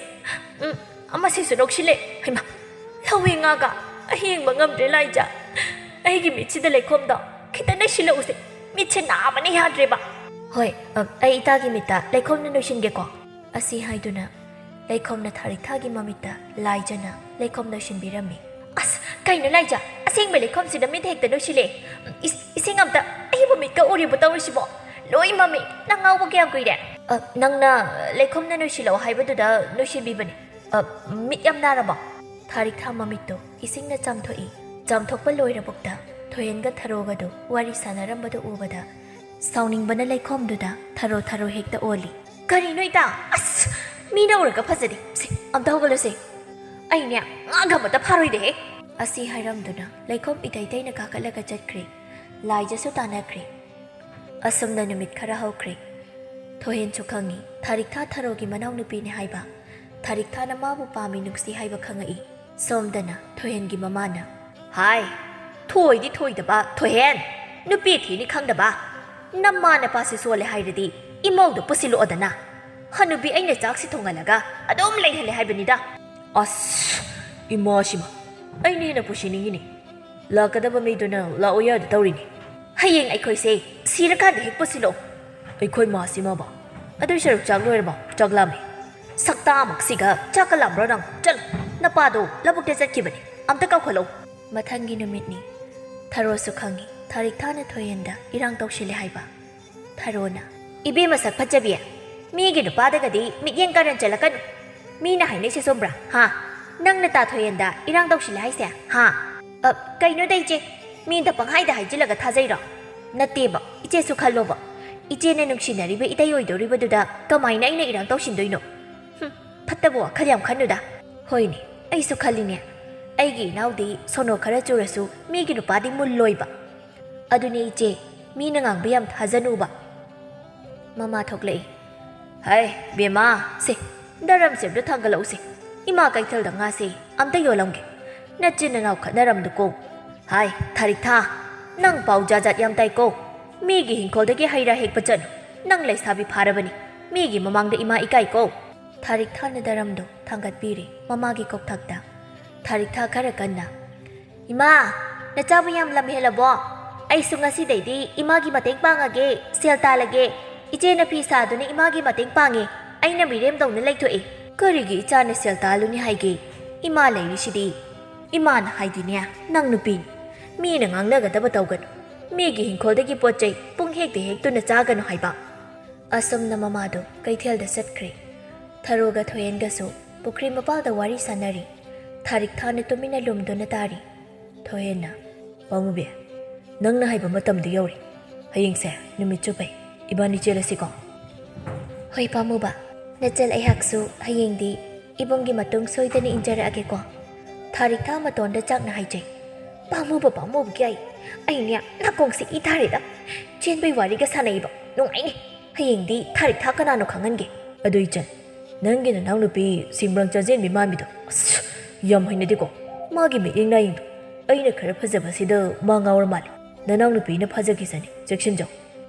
ꯎꯝ, ꯑꯃꯁꯤꯁꯨ ꯅꯣꯛꯁꯤꯜꯂꯦ꯫ ꯍꯩꯃꯥ, ꯂꯧꯋꯦ ꯉꯥꯒ꯫ ꯑꯩ ꯌꯦꯡꯕ ꯉꯝꯗ꯭ꯔꯦ ꯂꯥꯏꯖ꯫ ꯑꯩꯒꯤ ꯃꯤꯠꯁꯤꯗ ꯂꯩꯈꯣꯝꯗꯣ ꯈꯤꯇ ꯅꯩꯁꯤꯜꯂꯛꯎꯁꯦ꯫ ꯃꯤꯠꯁꯦ ꯅꯥꯕꯅ ꯌꯥꯗ꯭ꯔꯦꯕ꯫" "ꯍꯣꯏ, ꯑ, ꯑꯩ ꯏꯇꯥꯒꯤ ꯃꯤꯠꯇ ꯂꯩꯈꯣꯝꯅ ꯅꯣꯏꯁꯤꯟꯒꯦꯀꯣ꯫" ꯑꯁꯤ ꯍꯥꯏꯗꯨꯅ ꯂꯩꯈꯣꯝꯅ ꯊꯥꯔꯤꯛꯊꯥꯒꯤ ꯃꯃꯤꯠꯇ ꯂꯥꯏꯖꯅ ꯂꯩꯈꯣꯝ ꯅꯣꯏꯁꯤꯟꯕꯤꯔꯝꯃꯤ꯫ ꯀꯩꯅꯣ ꯂꯥꯏꯖꯥ? ꯑꯁꯦꯡꯕ ꯂꯩꯈꯣꯝꯁꯤꯗ ꯃꯤꯠ ꯍꯦꯛꯇ ꯅꯣꯏꯁꯤꯜꯂꯦ꯫ ꯏꯁ-, ꯏꯁꯤꯡ ꯑꯝꯇ, ꯑꯩꯕꯨ ꯃꯤꯠꯀ ꯎꯔꯤꯕꯣ ꯇꯧꯔꯤꯁꯤꯕꯣ? ꯂꯣꯏ ꯃꯝꯃꯤ꯫ ꯅꯪ ꯉꯥꯎꯕ ꯀꯌꯥꯝ ꯀꯨꯏꯔꯦ? ꯑ, ꯅꯪꯅ ꯂꯩꯈꯣꯝꯅ ꯅꯣꯏꯁꯤꯜꯂꯛꯑꯣ ꯍꯥꯏꯕꯗꯨꯗ ꯅꯣꯏꯁꯤꯟꯕꯤꯕꯅꯦ꯫ ꯑ, ꯃꯤꯠ ꯌꯥꯝ ꯅꯥꯔꯕꯣ? ꯊꯥꯔꯤꯛꯊꯥ ꯃꯃꯤꯠꯇꯣ ꯏꯁꯤꯡꯅ ꯆꯥꯝꯊꯣꯛꯏ꯫ ꯆꯥꯝꯊꯣꯛꯄ ꯂꯣꯏꯔꯕꯨꯛꯇ ꯊꯣꯏꯍꯦꯟꯒ ꯊꯔꯣꯒꯗꯨ ꯋꯥꯔꯤ ꯁꯥꯟꯅꯔꯝꯕꯗꯨ ꯎꯕꯗ ꯁꯥꯎꯅꯤꯡꯕꯅ ꯂꯩꯈꯣꯝꯗꯨꯗ ꯊꯔꯣ ꯊꯔꯣ ꯍꯦꯛꯇ ꯑꯣꯜꯂꯤ꯫ ꯀꯔꯤꯅꯣ ꯏꯇꯥ? ꯑꯁ! ꯃꯤꯅ ꯎꯔꯒ ꯐꯖꯗꯦ꯫ ꯁꯦ, ꯑꯝꯇ ꯍꯧꯒꯠꯂꯨꯁꯦ꯫ ꯑꯩꯅꯦ ꯉꯥꯒ ꯑꯃꯇ ꯐꯥꯔꯣꯏꯗꯦꯍꯦ꯫ ꯑꯁꯤ ꯍꯥꯏꯔꯝꯗꯨꯅ ꯂꯩꯈꯣꯝ ꯏꯇꯩ ꯇꯩꯅ ꯀꯥꯈꯠꯂꯒ ꯆꯠꯈ꯭ꯔꯦ꯫ ꯂꯥꯏꯖꯁꯨ ꯇꯥꯟꯅꯈ꯭ꯔꯦ꯫ ꯑꯁꯨꯝꯅ ꯅꯨꯃꯤꯠ ꯈꯔ ꯍꯧꯈ꯭ꯔꯦ꯫ ꯊꯣꯏꯍꯦꯟꯁꯨ ꯈꯪꯉꯤ ꯊꯥꯔꯤꯛꯊꯥ ꯊꯔꯣꯒꯤ ꯃꯅꯥꯎꯅꯨꯄꯤꯅꯤ ꯍꯥꯏꯕ꯫ ꯊꯥꯔꯤꯛꯊꯥꯅ ꯃꯥꯕꯨ ꯄꯥꯝꯃꯤ ꯅꯨꯡꯁꯤ ꯍꯥꯏꯕ ꯈꯪꯉꯛꯏ꯫ ꯁꯣꯝꯗꯅ ꯊꯣꯏꯍꯦꯟꯒꯤ ꯃꯃꯥꯅ, ꯍꯥꯏ, ꯊꯣꯏꯗꯤ ꯊꯣꯏꯗꯕ, ꯊꯣꯏꯍꯦꯟ! ꯅꯨꯄꯤ ꯊꯤꯅꯤ ꯈꯪꯗꯕ! ꯅꯃꯥ ꯅꯄꯥꯁꯦ ꯁꯣꯜꯂꯦ ꯍꯥꯏꯔꯗꯤ ꯏꯃꯧꯗ ꯄꯨꯁꯤꯜꯂꯛꯑꯣꯗꯅ꯫ ꯍꯅꯨꯕꯤ ꯑꯩꯅ ꯆꯥꯛꯁꯤ ꯊꯣꯡꯍꯜꯂꯒ ꯑꯗꯨꯝ ꯂꯩꯍꯜꯂꯦ ꯍꯥꯏꯕꯅꯤꯗ꯫ ꯑꯁ! ꯏꯃꯥꯁꯤꯃ! ꯑꯩꯅ ꯍꯦꯟꯅ ꯄꯨꯁꯤꯟꯅꯤꯡꯉꯤꯅꯦ꯫ ꯂꯥꯛꯀꯗꯕ ꯃꯤꯗꯨꯅ ꯂꯥꯛꯑꯣ ꯌꯥꯗ ꯇꯧꯔꯤꯅꯦ꯫ ꯍꯌꯦꯡ ꯑꯩꯈꯣꯏꯁꯦ ꯁꯤꯔꯀꯥꯟꯗ ꯍꯦꯛ ꯄꯨꯁꯤꯜꯂꯛꯑꯣ꯫ ꯑꯩꯈꯣꯏ ꯃꯥꯁꯤꯃꯕ? ꯑꯗꯨꯏ ꯁꯔꯨꯛ ꯆꯥꯛ ꯂꯣꯏꯔꯕ? ꯆꯥꯛ ꯂꯥꯝꯃꯦ꯫ ꯁꯛꯇꯥꯃꯛꯁꯤꯒ ꯆꯥꯛꯀ ꯂꯥꯝꯕ꯭ꯔꯣ ꯅꯪ? ꯆꯠꯂꯣ꯫ ꯅꯄꯥꯗꯣ ꯂꯧꯕꯨꯛꯇ ꯆꯠꯈꯤꯕꯅꯦ꯫ ꯑꯝꯇ ꯀꯧꯈꯠꯂꯛꯎ꯫ ꯃꯊꯪꯒꯤ ꯅꯨꯃꯤꯠꯅꯤ꯫ ꯊꯔꯣꯁꯨ ꯈꯪꯉꯤ ꯊꯥꯔꯤꯛꯊꯥꯅ ꯊꯣꯏꯍꯦꯟꯗ ꯏꯔꯥꯡ ꯇꯧꯁꯤꯜꯂꯦ ꯍꯥꯏꯕ꯫ ꯊꯔꯣꯅ, ꯏꯕꯦꯝꯃ ꯁꯛ ꯐꯖꯕꯤ, ꯃꯤꯒꯤ ꯅꯨꯄꯥꯗꯒꯗꯤ ꯃꯤꯠꯌꯦꯡ ꯀꯥꯔꯟ ꯆꯠꯂꯛꯀꯅꯨ꯫ ꯃꯤꯅ ꯍꯥꯏꯅꯩꯁꯦ ꯆꯨꯝꯕ꯭ꯔꯥ? ꯍꯥ? ꯅꯪꯅ ꯇꯥ ꯊꯣꯏꯍꯦꯟꯗ ꯏꯔꯥꯡ ꯇꯧꯁꯤꯜꯂꯦ ꯍꯥꯏꯁꯦ? ꯍꯥ? ꯑ, ꯀꯩꯅꯣꯗ ꯏꯆꯦ, ꯃꯤꯗ ꯄꯪꯍꯥꯏꯗ ꯍꯥꯏꯖꯤꯜꯂꯒ ꯊꯥꯖꯩꯔꯣ? ꯅꯠꯇꯦꯕ, ꯏꯆꯦꯁꯨ ꯈꯜꯂꯣꯕ꯫ ꯏꯆꯦꯅ ꯅꯨꯡꯁꯤꯅꯔꯤꯕ ꯏꯇꯩ ꯑꯣꯏꯗꯧꯔꯤꯕꯗꯨꯗ ꯀꯃꯥꯏꯅ ꯑꯩꯅ ꯏꯔꯥꯡ ꯇꯧꯁꯤꯟꯗꯣꯏꯅꯣ? ꯍꯨꯝ, ꯐꯠꯇꯕ ꯋꯥꯈꯜ ꯌꯥꯝ ꯈꯟꯅꯨꯗ꯫ ꯍꯣꯏꯅꯦ, ꯑꯩꯁꯨ ꯈꯜꯂꯤꯅꯦ꯫ ꯑꯩꯒꯤ ꯏꯅꯥꯎꯗꯤ ꯁꯣꯅꯣ ꯈꯔ ꯆꯨꯔꯁꯨ ꯃꯤꯒꯤ ꯅꯨꯄꯥꯗꯤ ꯃꯨꯜꯂꯣꯏꯕ꯫ ꯑꯗꯨꯅꯦ ꯏꯆꯦ, ꯃꯤꯅ ꯉꯥꯡꯕ ꯌꯥꯝ ꯊꯥꯖꯅꯨꯕ꯫ ꯃꯃꯥ ꯊꯣꯛꯂꯛꯏ꯫ ꯍꯩ, ꯕꯦꯝꯃ, ꯁꯦ, ꯗꯔꯝꯁꯦ ꯑꯝꯇ ꯊꯥꯡꯒꯠꯂꯛꯎꯁꯦ꯫ ꯏꯃꯥ ꯀꯩꯊꯦꯜꯗ ꯉꯥꯁꯦ ꯑꯝꯇ ꯌꯣꯜꯂꯝꯒꯦ꯫ ꯅꯆꯤꯟ ꯅꯅꯥꯎ ꯈꯠꯅꯔꯝꯗꯨꯀꯣ꯫ ꯍꯥꯏ, ꯊꯥꯔꯤꯛꯊꯥ, ꯅꯪ ꯄꯥꯎ ꯖꯥꯠ ꯖꯥꯠ ꯌꯥꯝ ꯇꯥꯏꯀꯣ꯫ ꯃꯤꯒꯤ ꯍꯤꯡꯈꯣꯜꯗꯒꯤ ꯍꯩ ꯔꯥ ꯍꯦꯛꯄ ꯆꯠꯅꯨ꯫ ꯅꯪ ꯂꯩꯁꯥꯕꯤ ꯐꯥꯔꯕꯅꯤ꯫ ꯃꯤꯒꯤ ꯃꯃꯥꯡꯗ ꯏꯃꯥ ꯏꯀꯥꯏꯀꯣ꯫ ꯊꯥꯔꯤꯛꯊꯥꯅ ꯗꯔꯝꯗꯣ ꯊꯥꯡꯒꯠꯄꯤꯔꯦ ꯃꯃꯥꯒꯤ ꯀꯣꯛꯊꯛꯇ꯫ ꯊꯥꯔꯤꯛꯊꯥ ꯈꯔ ꯀꯟꯅ, ꯏꯃꯥ, ꯅꯆꯥꯕꯨ ꯌꯥꯝ ꯂꯝ ꯍꯦꯜꯂꯕꯣ? ꯑꯩꯁꯨ ꯉꯁꯤꯗꯩꯗꯤ ꯏꯃꯥꯒꯤ ꯃꯇꯦꯡ ꯄꯥꯡꯉꯒꯦ, ꯁꯦꯜ ꯇꯥꯜꯂꯒꯦ꯫ ꯏꯆꯦꯅ ꯐꯤ ꯁꯥꯗꯨꯅ ꯏꯃꯥꯒꯤ ꯃꯇꯦꯡ ꯄꯥꯡꯉꯦ꯫ ꯑꯩꯅ ꯃꯤꯔꯦꯝꯗꯧꯅ ꯂꯩꯊꯣꯛꯑꯦ꯫ ꯀꯔꯤꯒꯤ ꯏꯆꯥꯅ ꯁꯦꯜ ꯇꯥꯜꯂꯨꯅꯤ ꯍꯥꯏꯒꯦ? ꯏꯃꯥ ꯂꯩꯔꯤꯁꯤꯗꯤ꯫ "ꯏꯃꯥꯅ ꯍꯥꯏꯗꯤꯅꯦ, ꯅꯪ ꯅꯨꯄꯤꯅꯤ, ꯃꯤꯅ ꯉꯥꯡꯅꯒꯗꯕ ꯇꯧꯒꯅꯨ, ꯃꯤꯒꯤ ꯍꯤꯡꯈꯣꯜꯗꯒꯤ ꯄꯣꯠ ꯆꯩ ꯄꯨꯡ ꯍꯦꯛꯇ ꯍꯦꯛꯇꯨꯅ ꯆꯥꯒꯅꯨ" ꯍꯥꯏꯕ꯫ ꯑꯁꯨꯝꯅ ꯃꯃꯥꯗꯨ ꯀꯩꯊꯦꯜꯗ ꯆꯠꯈ꯭ꯔꯦ꯫ ꯊꯔꯣꯒ ꯊꯣꯏꯍꯦꯟꯒꯁꯨ ꯄꯨꯈ꯭ꯔꯤ ꯃꯄꯥꯜꯗ ꯋꯥꯔꯤ ꯁꯥꯟꯅꯔꯤ꯫ ꯊꯥꯔꯤꯛꯊꯥꯅ ꯇꯨꯃꯤꯟꯅ ꯂꯨꯝꯗꯨꯅ ꯇꯥꯔꯤ꯫ ꯊꯣꯏꯍꯦꯟꯅ, "ꯄꯥꯃꯨꯕꯤ, ꯅꯪꯅ ꯍꯥꯏꯕ ꯃꯇꯝꯗ ꯌꯧꯔꯦ꯫ ꯍꯌꯦꯡꯁꯦ ꯅꯨꯃꯤꯠ ꯆꯨꯞꯄꯩ ꯏꯕꯥꯅꯤ ꯆꯦꯜꯂꯁꯤꯀꯣ?" "ꯍꯣꯏ ꯄꯥꯃꯨꯕ, ꯅꯆꯜ ꯑꯩꯍꯥꯛꯁꯨ ꯍꯌꯦꯡꯗꯤ ꯏꯕꯨꯡꯒꯤ ꯃꯇꯨꯡ ꯁꯣꯏꯗꯅ ꯏꯟꯖꯔꯛꯑꯒꯦꯀꯣ?" ꯊꯥꯔꯤꯛꯊꯥ ꯃꯇꯣꯟꯗ ꯆꯥꯛꯅ ꯍꯥꯏꯖꯩ꯫ "ꯄꯥꯃꯨꯕ, ꯄꯥꯃꯨꯕꯒꯤ ꯑꯩ, ꯑꯩꯅꯦ ꯅꯥꯀꯣꯡꯁꯤ ꯏ ꯇꯥꯔꯦꯗ꯫ ꯆꯦꯟꯕꯩ ꯋꯥꯔꯤꯒ ꯁꯥꯟꯅꯩꯕ, ꯅꯨꯡꯉꯥꯏꯅꯤ꯫ ꯍꯌꯦꯡꯗꯤ ꯊꯥꯔꯤꯛꯊꯥ ꯀꯅꯥꯅꯣ ꯈꯪꯍꯟꯒꯦ?" "ꯑꯗꯨ ꯏꯆꯟ, ꯅꯪꯒꯤ ꯅꯅꯥꯎꯅꯨꯄꯤ ꯁꯤꯡꯕ꯭ꯔꯪ ꯆꯥꯖꯦꯟꯕꯤ ꯃꯥꯟꯕꯤꯗꯣ, ꯑꯁ, ꯌꯥꯝ ꯍꯩꯅꯗꯦꯀꯣ꯫ ꯃꯥꯒꯤ ꯃꯤꯠꯌꯦꯡ ꯅꯥꯌꯦꯡꯗꯣ ꯑꯩꯅ ꯈꯔ ꯐꯖꯕꯁꯤꯗ ꯃꯥ ꯉꯥꯎꯔ ꯃꯥꯜꯂꯦ꯫ ꯅꯅꯥꯎꯅꯨꯄꯤꯅ ꯐꯖꯈꯤꯁꯅꯤ, ꯆꯦꯛꯁꯤꯟꯖꯧ꯫"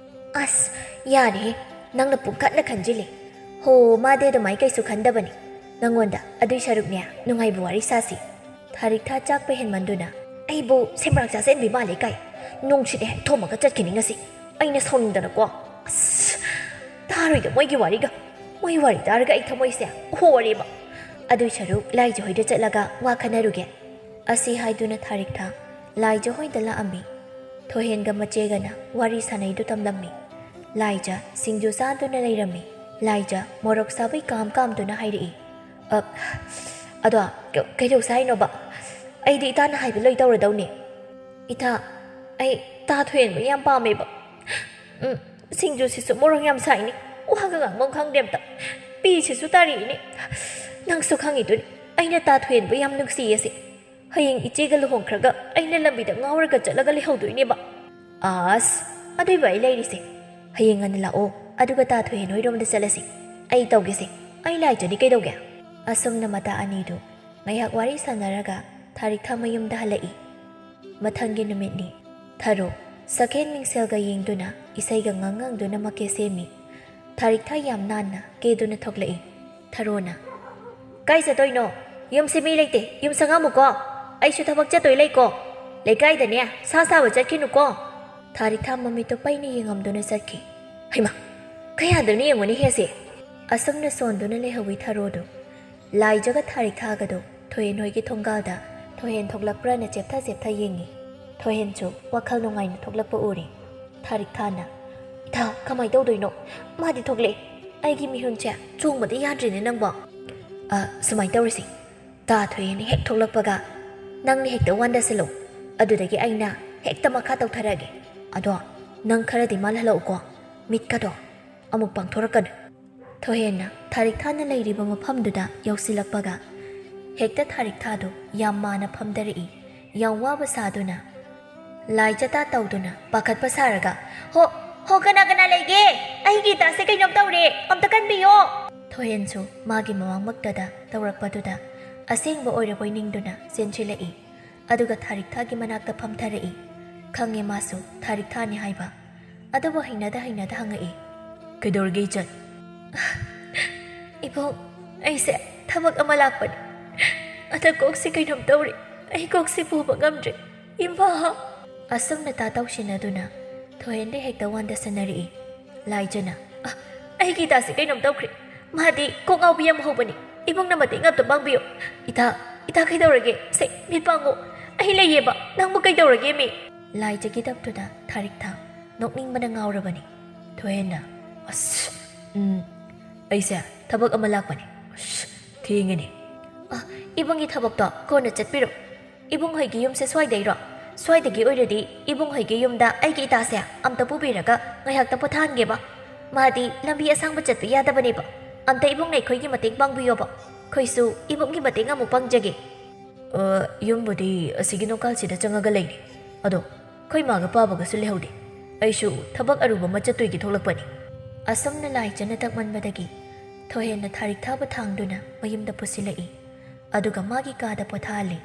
"ꯑꯁ, ꯌꯥꯔꯦꯍꯦ, ꯅꯪꯅ ꯄꯨꯡꯈꯟꯗ ꯈꯟꯖꯤꯜꯂꯦ꯫ ꯍꯣ, ꯃꯥꯗꯤ ꯑꯗꯨꯃꯥꯏ ꯀꯩꯁꯨ ꯈꯟꯗꯕꯅꯤ꯫ ꯅꯪꯉꯣꯟꯗ ꯑꯗꯨꯏ ꯁꯔꯨꯛꯅꯦ, ꯅꯨꯡꯉꯥꯏꯕ ꯋꯥꯔꯤ ꯁꯥꯁꯤ꯫" ꯊꯥꯔꯤꯛꯊꯥ ꯆꯥꯛꯄ ꯍꯦꯟꯃꯟꯗꯨꯅ, "ꯑꯩꯕꯨ ꯁꯦꯝꯕ꯭ꯔꯥꯛ ꯆꯥꯁꯤꯟꯕꯤ ꯃꯥꯜꯂꯦ ꯀꯥꯏ꯫ ꯅꯨꯡꯁꯤꯠ ꯍꯦꯛ ꯊꯣꯝꯃꯒ ꯆꯠꯈꯤꯅꯤ ꯉꯁꯤ꯫ ꯑꯩꯅ ꯁꯥꯎꯅꯤꯡꯗꯅꯀꯣ꯫ ꯑꯁ, ꯇꯥꯔꯣꯏꯗ ꯃꯣꯏꯒꯤ ꯋꯥꯔꯤꯒ꯫ ꯃꯣꯏ ꯋꯥꯔꯤ ꯇꯥꯔꯒ ꯑꯩ ꯊꯃꯣꯏꯁꯦ ꯍꯣꯔꯦꯕ꯫ ꯑꯗꯨꯏ ꯁꯔꯨꯛ ꯂꯥꯏꯖ ꯍꯣꯏꯗ ꯆꯠꯂꯒ ꯋꯥ ꯈꯟꯅꯔꯨꯒꯦ꯫" ꯑꯁꯤ ꯍꯥꯏꯗꯨꯅ ꯊꯥꯔꯤꯛꯊꯥ ꯂꯥꯏꯖ ꯍꯣꯏꯗ ꯂꯥꯛꯑꯝꯃꯤ꯫ ꯊꯣꯏꯍꯦꯟꯒ ꯃꯆꯦꯒꯅ ꯋꯥꯔꯤ ꯁꯥꯟꯅꯩꯗꯨ ꯇꯝꯂꯝꯃꯤ꯫ ꯂꯥꯏꯖ ꯁꯤꯡꯖꯨ ꯆꯥꯗꯨꯅ ꯂꯩꯔꯝꯃꯤ꯫ ꯂꯥꯏꯖ ꯃꯣꯔꯣꯛ ꯁꯥꯕꯩ ꯀꯥꯝ ꯀꯥꯝꯗꯨꯅ ꯍꯥꯏꯔꯛꯏ, "ꯑ, ꯑꯗꯣ, ꯀ-, ꯀꯩꯗꯧꯁꯦ ꯍꯥꯏꯅꯣꯕ? ꯑꯩꯗꯤ ꯏꯇꯥꯅ ꯍꯥꯏꯕ ꯂꯣꯏ ꯇꯧꯔꯗꯧꯅꯦ꯫" "ꯏꯇꯥ, ꯑꯩ ꯇꯥ ꯊꯣꯏꯍꯦꯟꯕ ꯌꯥꯝ ꯄꯥꯝꯃꯦꯕ꯫ ꯎꯝ, ꯁꯤꯡꯖꯨꯁꯤꯁꯨ ꯃꯣꯔꯣꯛ ꯌꯥꯝ ꯁꯥꯏꯅꯦ꯫ ꯋꯥꯒ ꯉꯥꯡꯐꯝ ꯈꯪꯗꯦ ꯑꯝꯇ꯫ ꯄꯤꯁꯤꯁꯨ ꯇꯥꯔꯛꯏꯅꯦ꯫ ꯅꯪꯁꯨ ꯈꯪꯉꯤꯗꯨꯅꯤ, ꯑꯩꯅ ꯇꯥ ꯊꯣꯏꯍꯦꯟꯕ ꯌꯥꯝ ꯅꯨꯡꯁꯤꯌꯦꯁꯦ꯫ ꯍꯌꯦꯡ ꯏꯆꯦꯒ ꯂꯨꯍꯣꯡꯈ꯭ꯔꯒ ꯑꯩꯅ ꯂꯝꯕꯤꯗ ꯉꯥꯎꯔꯒ ꯆꯠꯂꯒ ꯂꯩꯍꯧꯗꯣꯏꯅꯦꯕ꯫" "ꯑꯁ, ꯑꯗꯨꯏꯕꯨ ꯑꯩ ꯂꯩꯔꯤꯁꯦ꯫ ꯍꯌꯦꯡ ꯉꯟꯅ ꯂꯥꯛꯑꯣ, ꯑꯗꯨꯒ ꯇꯥ ꯊꯣꯏꯍꯦꯟ ꯍꯣꯏꯔꯣꯝꯗ ꯆꯠꯂꯁꯤ꯫ ꯑꯩ ꯇꯧꯒꯦꯁꯦ, ꯑꯩ ꯂꯥꯏꯖꯅꯤ ꯀꯩꯗꯧꯒꯦ?" ꯑꯁꯨꯝꯅ ꯃꯇꯥ ꯑꯅꯤꯗꯨ ꯉꯥꯏꯍꯥꯛ ꯋꯥꯔꯤ ꯁꯥꯟꯅꯔꯒ ꯊꯥꯔꯤꯛꯊꯥ ꯃꯌꯨꯝꯗ ꯍꯜꯂꯛꯏ꯫ ꯃꯊꯪꯒꯤ ꯅꯨꯃꯤꯠꯅꯤ꯫ ꯊꯔꯣ ꯁꯛꯍꯦꯟ ꯃꯤꯡꯁꯦꯜꯒ ꯌꯦꯡꯗꯨꯅ ꯏꯁꯩꯒ ꯉꯪ ꯉꯪꯗꯨꯅ ꯃꯀꯦ ꯁꯦꯝꯃꯤ꯫ ꯊꯥꯔꯤꯛꯊꯥ ꯌꯥꯝ ꯅꯥꯟꯅ ꯀꯦꯗꯨꯅ ꯊꯣꯛꯂꯛꯏ꯫ ꯊꯔꯣꯅ, "ꯀꯥꯏ ꯆꯠꯇꯣꯏꯅꯣ? ꯌꯨꯝꯁꯤ ꯃꯤ ꯂꯩꯇꯦ, ꯌꯨꯝ ꯁꯪꯉꯝꯃꯨꯀꯣ꯫ ꯑꯩꯁꯨ ꯊꯕꯛ ꯆꯠꯇꯣꯏ ꯂꯩꯀꯣ꯫ ꯂꯩꯀꯥꯏꯗꯅꯦ ꯁꯥ ꯁꯥꯕ ꯆꯠꯈꯤꯅꯨꯀꯣ꯫" ꯊꯥꯔꯤꯛꯊꯥ ꯃꯃꯤꯠꯇꯨ ꯄꯩꯅ ꯌꯦꯡꯉꯝꯗꯨꯅ ꯆꯠꯈꯤ꯫ "ꯍꯩꯃꯥ, ꯀꯌꯥꯗꯅꯣ ꯌꯦꯡꯉꯨꯅꯦ ꯍꯦꯁꯦ!" ꯑꯁꯨꯝꯅ ꯁꯣꯟꯗꯨꯅ ꯂꯩꯍꯧꯋꯤ ꯊꯔꯣꯗꯨ꯫ ꯂꯥꯏꯖꯒ ꯊꯥꯔꯤꯛꯊꯥꯒꯗꯣ ꯊꯣꯏꯍꯦꯟ ꯍꯣꯏꯒꯤ ꯊꯣꯡꯒꯥꯜꯗ ꯊꯣꯏꯍꯦꯟ ꯊꯣꯛꯂꯛꯄ꯭ꯔꯥꯅ ꯆꯦꯞꯊ ꯆꯦꯞꯊ ꯌꯦꯡꯉꯤ꯫ ꯊꯣꯏꯍꯦꯟꯁꯨ ꯋꯥꯈꯜ ꯅꯨꯡꯉꯥꯏꯅ ꯊꯣꯛꯂꯛꯄ ꯎꯔꯦ꯫ ꯊꯥꯔꯤꯛ ꯊꯥꯅ, "ꯏꯊꯥ, ꯀꯃꯥꯏꯅ ꯇꯧꯗꯣꯏꯅꯣ? ꯃꯥꯗꯤ ꯊꯣꯛꯂꯛꯑꯦ꯫ ꯑꯩꯒꯤ ꯃꯤꯍꯨꯟꯁꯦ ꯆꯣꯡꯕꯗ ꯌꯥꯗ꯭ꯔꯦꯅꯦ ꯅꯪꯕꯣ꯫" "ꯑ, ꯁꯨꯃꯥꯏꯅ ꯇꯧꯔꯁꯤ꯫ ꯇꯥ ꯊꯣꯏꯍꯦꯟ ꯍꯦꯛ ꯊꯣꯛꯂꯛꯄꯒ ꯅꯪꯅ ꯍꯦꯛꯇ ꯋꯥꯟꯗꯁꯤꯜꯂꯣ꯫ ꯑꯗꯨꯗꯒꯤ ꯑꯩꯅ ꯍꯦꯛꯇ ꯃꯈꯥ ꯇꯧꯊꯔꯛꯑꯒꯦ꯫ ꯑꯗꯣ ꯅꯪ ꯈꯔꯗꯤ ꯃꯥꯜꯍꯜꯂꯛꯎꯀꯣ꯫ ꯃꯤꯠꯀꯗꯣ ꯑꯃꯨꯛ ꯄꯥꯡꯊꯣꯔꯛꯀꯅꯨ꯫" ꯊꯣꯏꯍꯦꯟꯅ ꯊꯥꯔꯤꯛ ꯊꯥꯅ ꯂꯩꯔꯤꯕ ꯃꯐꯝꯗꯨꯗ ꯌꯧꯁꯤꯜꯂꯛꯄꯒ ꯍꯦꯛꯇ ꯊꯥꯔꯤꯛ ꯊꯥꯗꯨ ꯌꯥꯝ ꯃꯥꯅ ꯐꯝꯊꯔꯛꯏ꯫ ꯌꯥꯝ ꯋꯥꯕ ꯁꯥꯗꯨꯅ, ꯂꯥꯏ ꯆꯇꯥ ꯇꯧꯗꯨꯅ ꯄꯥꯈꯠꯄ ꯁꯥꯔꯒ, "ꯍꯣ, ꯍꯣ, ꯀꯅꯥ ꯀꯅꯥ ꯂꯩꯒꯦ? ꯑꯩꯒꯤ ꯏꯇꯥꯁꯦ ꯀꯩꯅꯣꯝ ꯇꯧꯔꯦ, ꯑꯝꯇ ꯀꯟꯕꯤꯌꯣ!" ꯊꯣꯏꯍꯦꯟꯁꯨ ꯃꯥꯒꯤ ꯃꯃꯥꯡꯃꯛꯇꯗ ꯇꯧꯔꯛꯄꯗꯨꯗ ꯑꯁꯦꯡꯕ ꯑꯣꯏꯔꯕꯣꯏ ꯅꯤꯡꯗꯨꯅ ꯆꯦꯟꯁꯤꯜꯂꯛꯏ꯫ ꯑꯗꯨꯒ ꯊꯥꯔꯤꯛ ꯊꯥꯒꯤ ꯃꯅꯥꯛꯇ ꯐꯝꯊꯔꯛꯏ꯫ ꯈꯪꯉꯦ ꯃꯥꯁꯨ ꯊꯥꯔꯤꯛ ꯊꯥꯅꯤ ꯍꯥꯏꯕ꯫ ꯑꯗꯨꯕꯨ ꯍꯩꯅꯗ ꯍꯩꯅꯗ ꯍꯪꯉꯛꯏ, "ꯀꯩꯗꯧꯔꯒꯦ ꯏꯆꯟ?" "ꯏꯕꯨꯡ, ꯑꯩꯁꯦ ꯊꯕꯛ ꯑꯃ ꯂꯥꯛꯄꯅꯤ꯫ ꯑꯗ ꯀꯣꯛꯁꯤ ꯀꯩꯅꯣꯝ ꯇꯧꯔꯦ꯫ ꯑꯩ ꯀꯣꯛꯁꯤ ꯄꯨꯕ ꯉꯝꯗ꯭ꯔꯦ, ꯏꯃꯥ!" ꯑꯁꯨꯝꯅ ꯇꯥ ꯇꯧꯁꯤꯟꯅꯗꯨꯅ ꯊꯣꯏꯍꯦꯟꯗ ꯍꯦꯛꯇ ꯋꯥꯟꯗꯁꯟꯅꯔꯛꯏ꯫ ꯂꯥꯏꯖꯅ, "ꯑ, ꯑꯩꯒꯤ ꯏꯇꯥꯁꯤ ꯀꯩꯅꯣꯝ ꯇꯧꯈ꯭ꯔꯦ꯫ ꯃꯥꯗꯤ ꯀꯣꯛ ꯉꯥꯎꯕꯤ ꯌꯥꯝ ꯍꯧꯕꯅꯤ꯫ ꯏꯕꯨꯡꯅ ꯃꯇꯦꯡ ꯑꯝꯇ ꯄꯥꯡꯕꯤꯌꯨ꯫ ꯏꯇꯥ, ꯏꯇꯥ ꯀꯩꯗꯧꯔꯒꯦ? ꯁꯦ, ꯃꯤꯠ ꯄꯥꯡꯉꯣ꯫ ꯑꯩ ꯂꯩꯌꯦꯕ꯫ ꯅꯪꯕꯨ ꯀꯩꯗꯧꯔꯒꯦ ꯃꯤ?" ꯂꯥꯏꯖꯒꯤ ꯇꯞꯇꯨꯗ ꯊꯥꯔꯤꯛ ꯊꯥ ꯅꯣꯛꯅꯤꯡꯕꯅ ꯉꯥꯎꯔꯕꯅꯤ꯫ ꯊꯣꯏꯍꯦꯟꯅ, "ꯑꯁ, ꯎꯝ, ꯑꯩꯁꯦ ꯊꯕꯛ ꯑꯃ ꯂꯥꯛꯄꯅꯤ꯫ ꯑꯁ, ꯊꯦꯡꯉꯦꯅꯦ꯫" "ꯑ, ꯏꯕꯨꯡꯒꯤ ꯊꯕꯛꯇꯣ ꯀꯣꯟꯅ ꯆꯠꯄꯤꯔꯣ꯫ ꯏꯕꯨꯡ ꯍꯣꯏꯒꯤ ꯌꯨꯝꯁꯦ ꯁ꯭ꯋꯥꯏꯗꯩꯔꯣ? ꯁ꯭ꯋꯥꯏꯗꯒꯤ ꯑꯣꯏꯔꯗꯤ ꯏꯕꯨꯡ ꯍꯣꯏꯒꯤ ꯌꯨꯝꯗ ꯑꯩꯒꯤ ꯏꯇꯥꯁꯦ ꯑꯝꯇ ꯄꯨꯕꯤꯔꯒ ꯉꯥꯏꯍꯥꯛꯇ ꯄꯣꯊꯥꯍꯟꯒꯦꯕ꯫ ꯃꯥꯗꯤ ꯂꯝꯕꯤ ꯑꯁꯥꯡꯕ ꯆꯠꯄ ꯌꯥꯗꯕꯅꯦꯕ꯫ ꯑꯝꯇ ꯏꯕꯨꯡꯅ ꯑꯩꯈꯣꯏꯒꯤ ꯃꯇꯦꯡ ꯄꯥꯡꯕꯤꯌꯣꯕ꯫ ꯑꯩꯈꯣꯏꯁꯨ ꯏꯕꯨꯡꯒꯤ ꯃꯇꯦꯡ ꯑꯃꯨꯛ ꯄꯥꯡꯖꯒꯦ꯫" "ꯑ, ꯌꯨꯝꯕꯨꯗꯤ ꯑꯁꯤꯒꯤ ꯅꯣꯡꯀꯥꯜꯁꯤꯗ ꯆꯪꯉꯒ ꯂꯩꯔꯦ꯫ ꯑꯗꯣ ꯑꯩꯈꯣꯏ ꯃꯥꯒ ꯄꯥꯕꯒꯁꯨ ꯂꯩꯍꯧꯗꯦ꯫ ꯑꯩꯁꯨ ꯊꯕꯛ ꯑꯔꯨꯕ ꯑꯃ ꯆꯠꯇꯣꯏꯒꯤ ꯊꯣꯛꯂꯛꯄꯅꯤ꯫" ꯑꯁꯨꯝꯅ ꯂꯥꯏꯖꯅ ꯇꯛꯃꯟꯕꯗꯒꯤ ꯊꯣꯏꯍꯦꯟꯅ ꯊꯥꯔꯤꯛ ꯊꯥꯕ ꯊꯥꯡꯗꯨꯅ ꯃꯌꯨꯝꯗ ꯄꯨꯁꯤꯜꯂꯛꯏ꯫ ꯑꯗꯨꯒ ꯃꯥꯒꯤ ꯀꯥꯗ ꯄꯣꯊꯥꯍꯜꯂꯤ꯫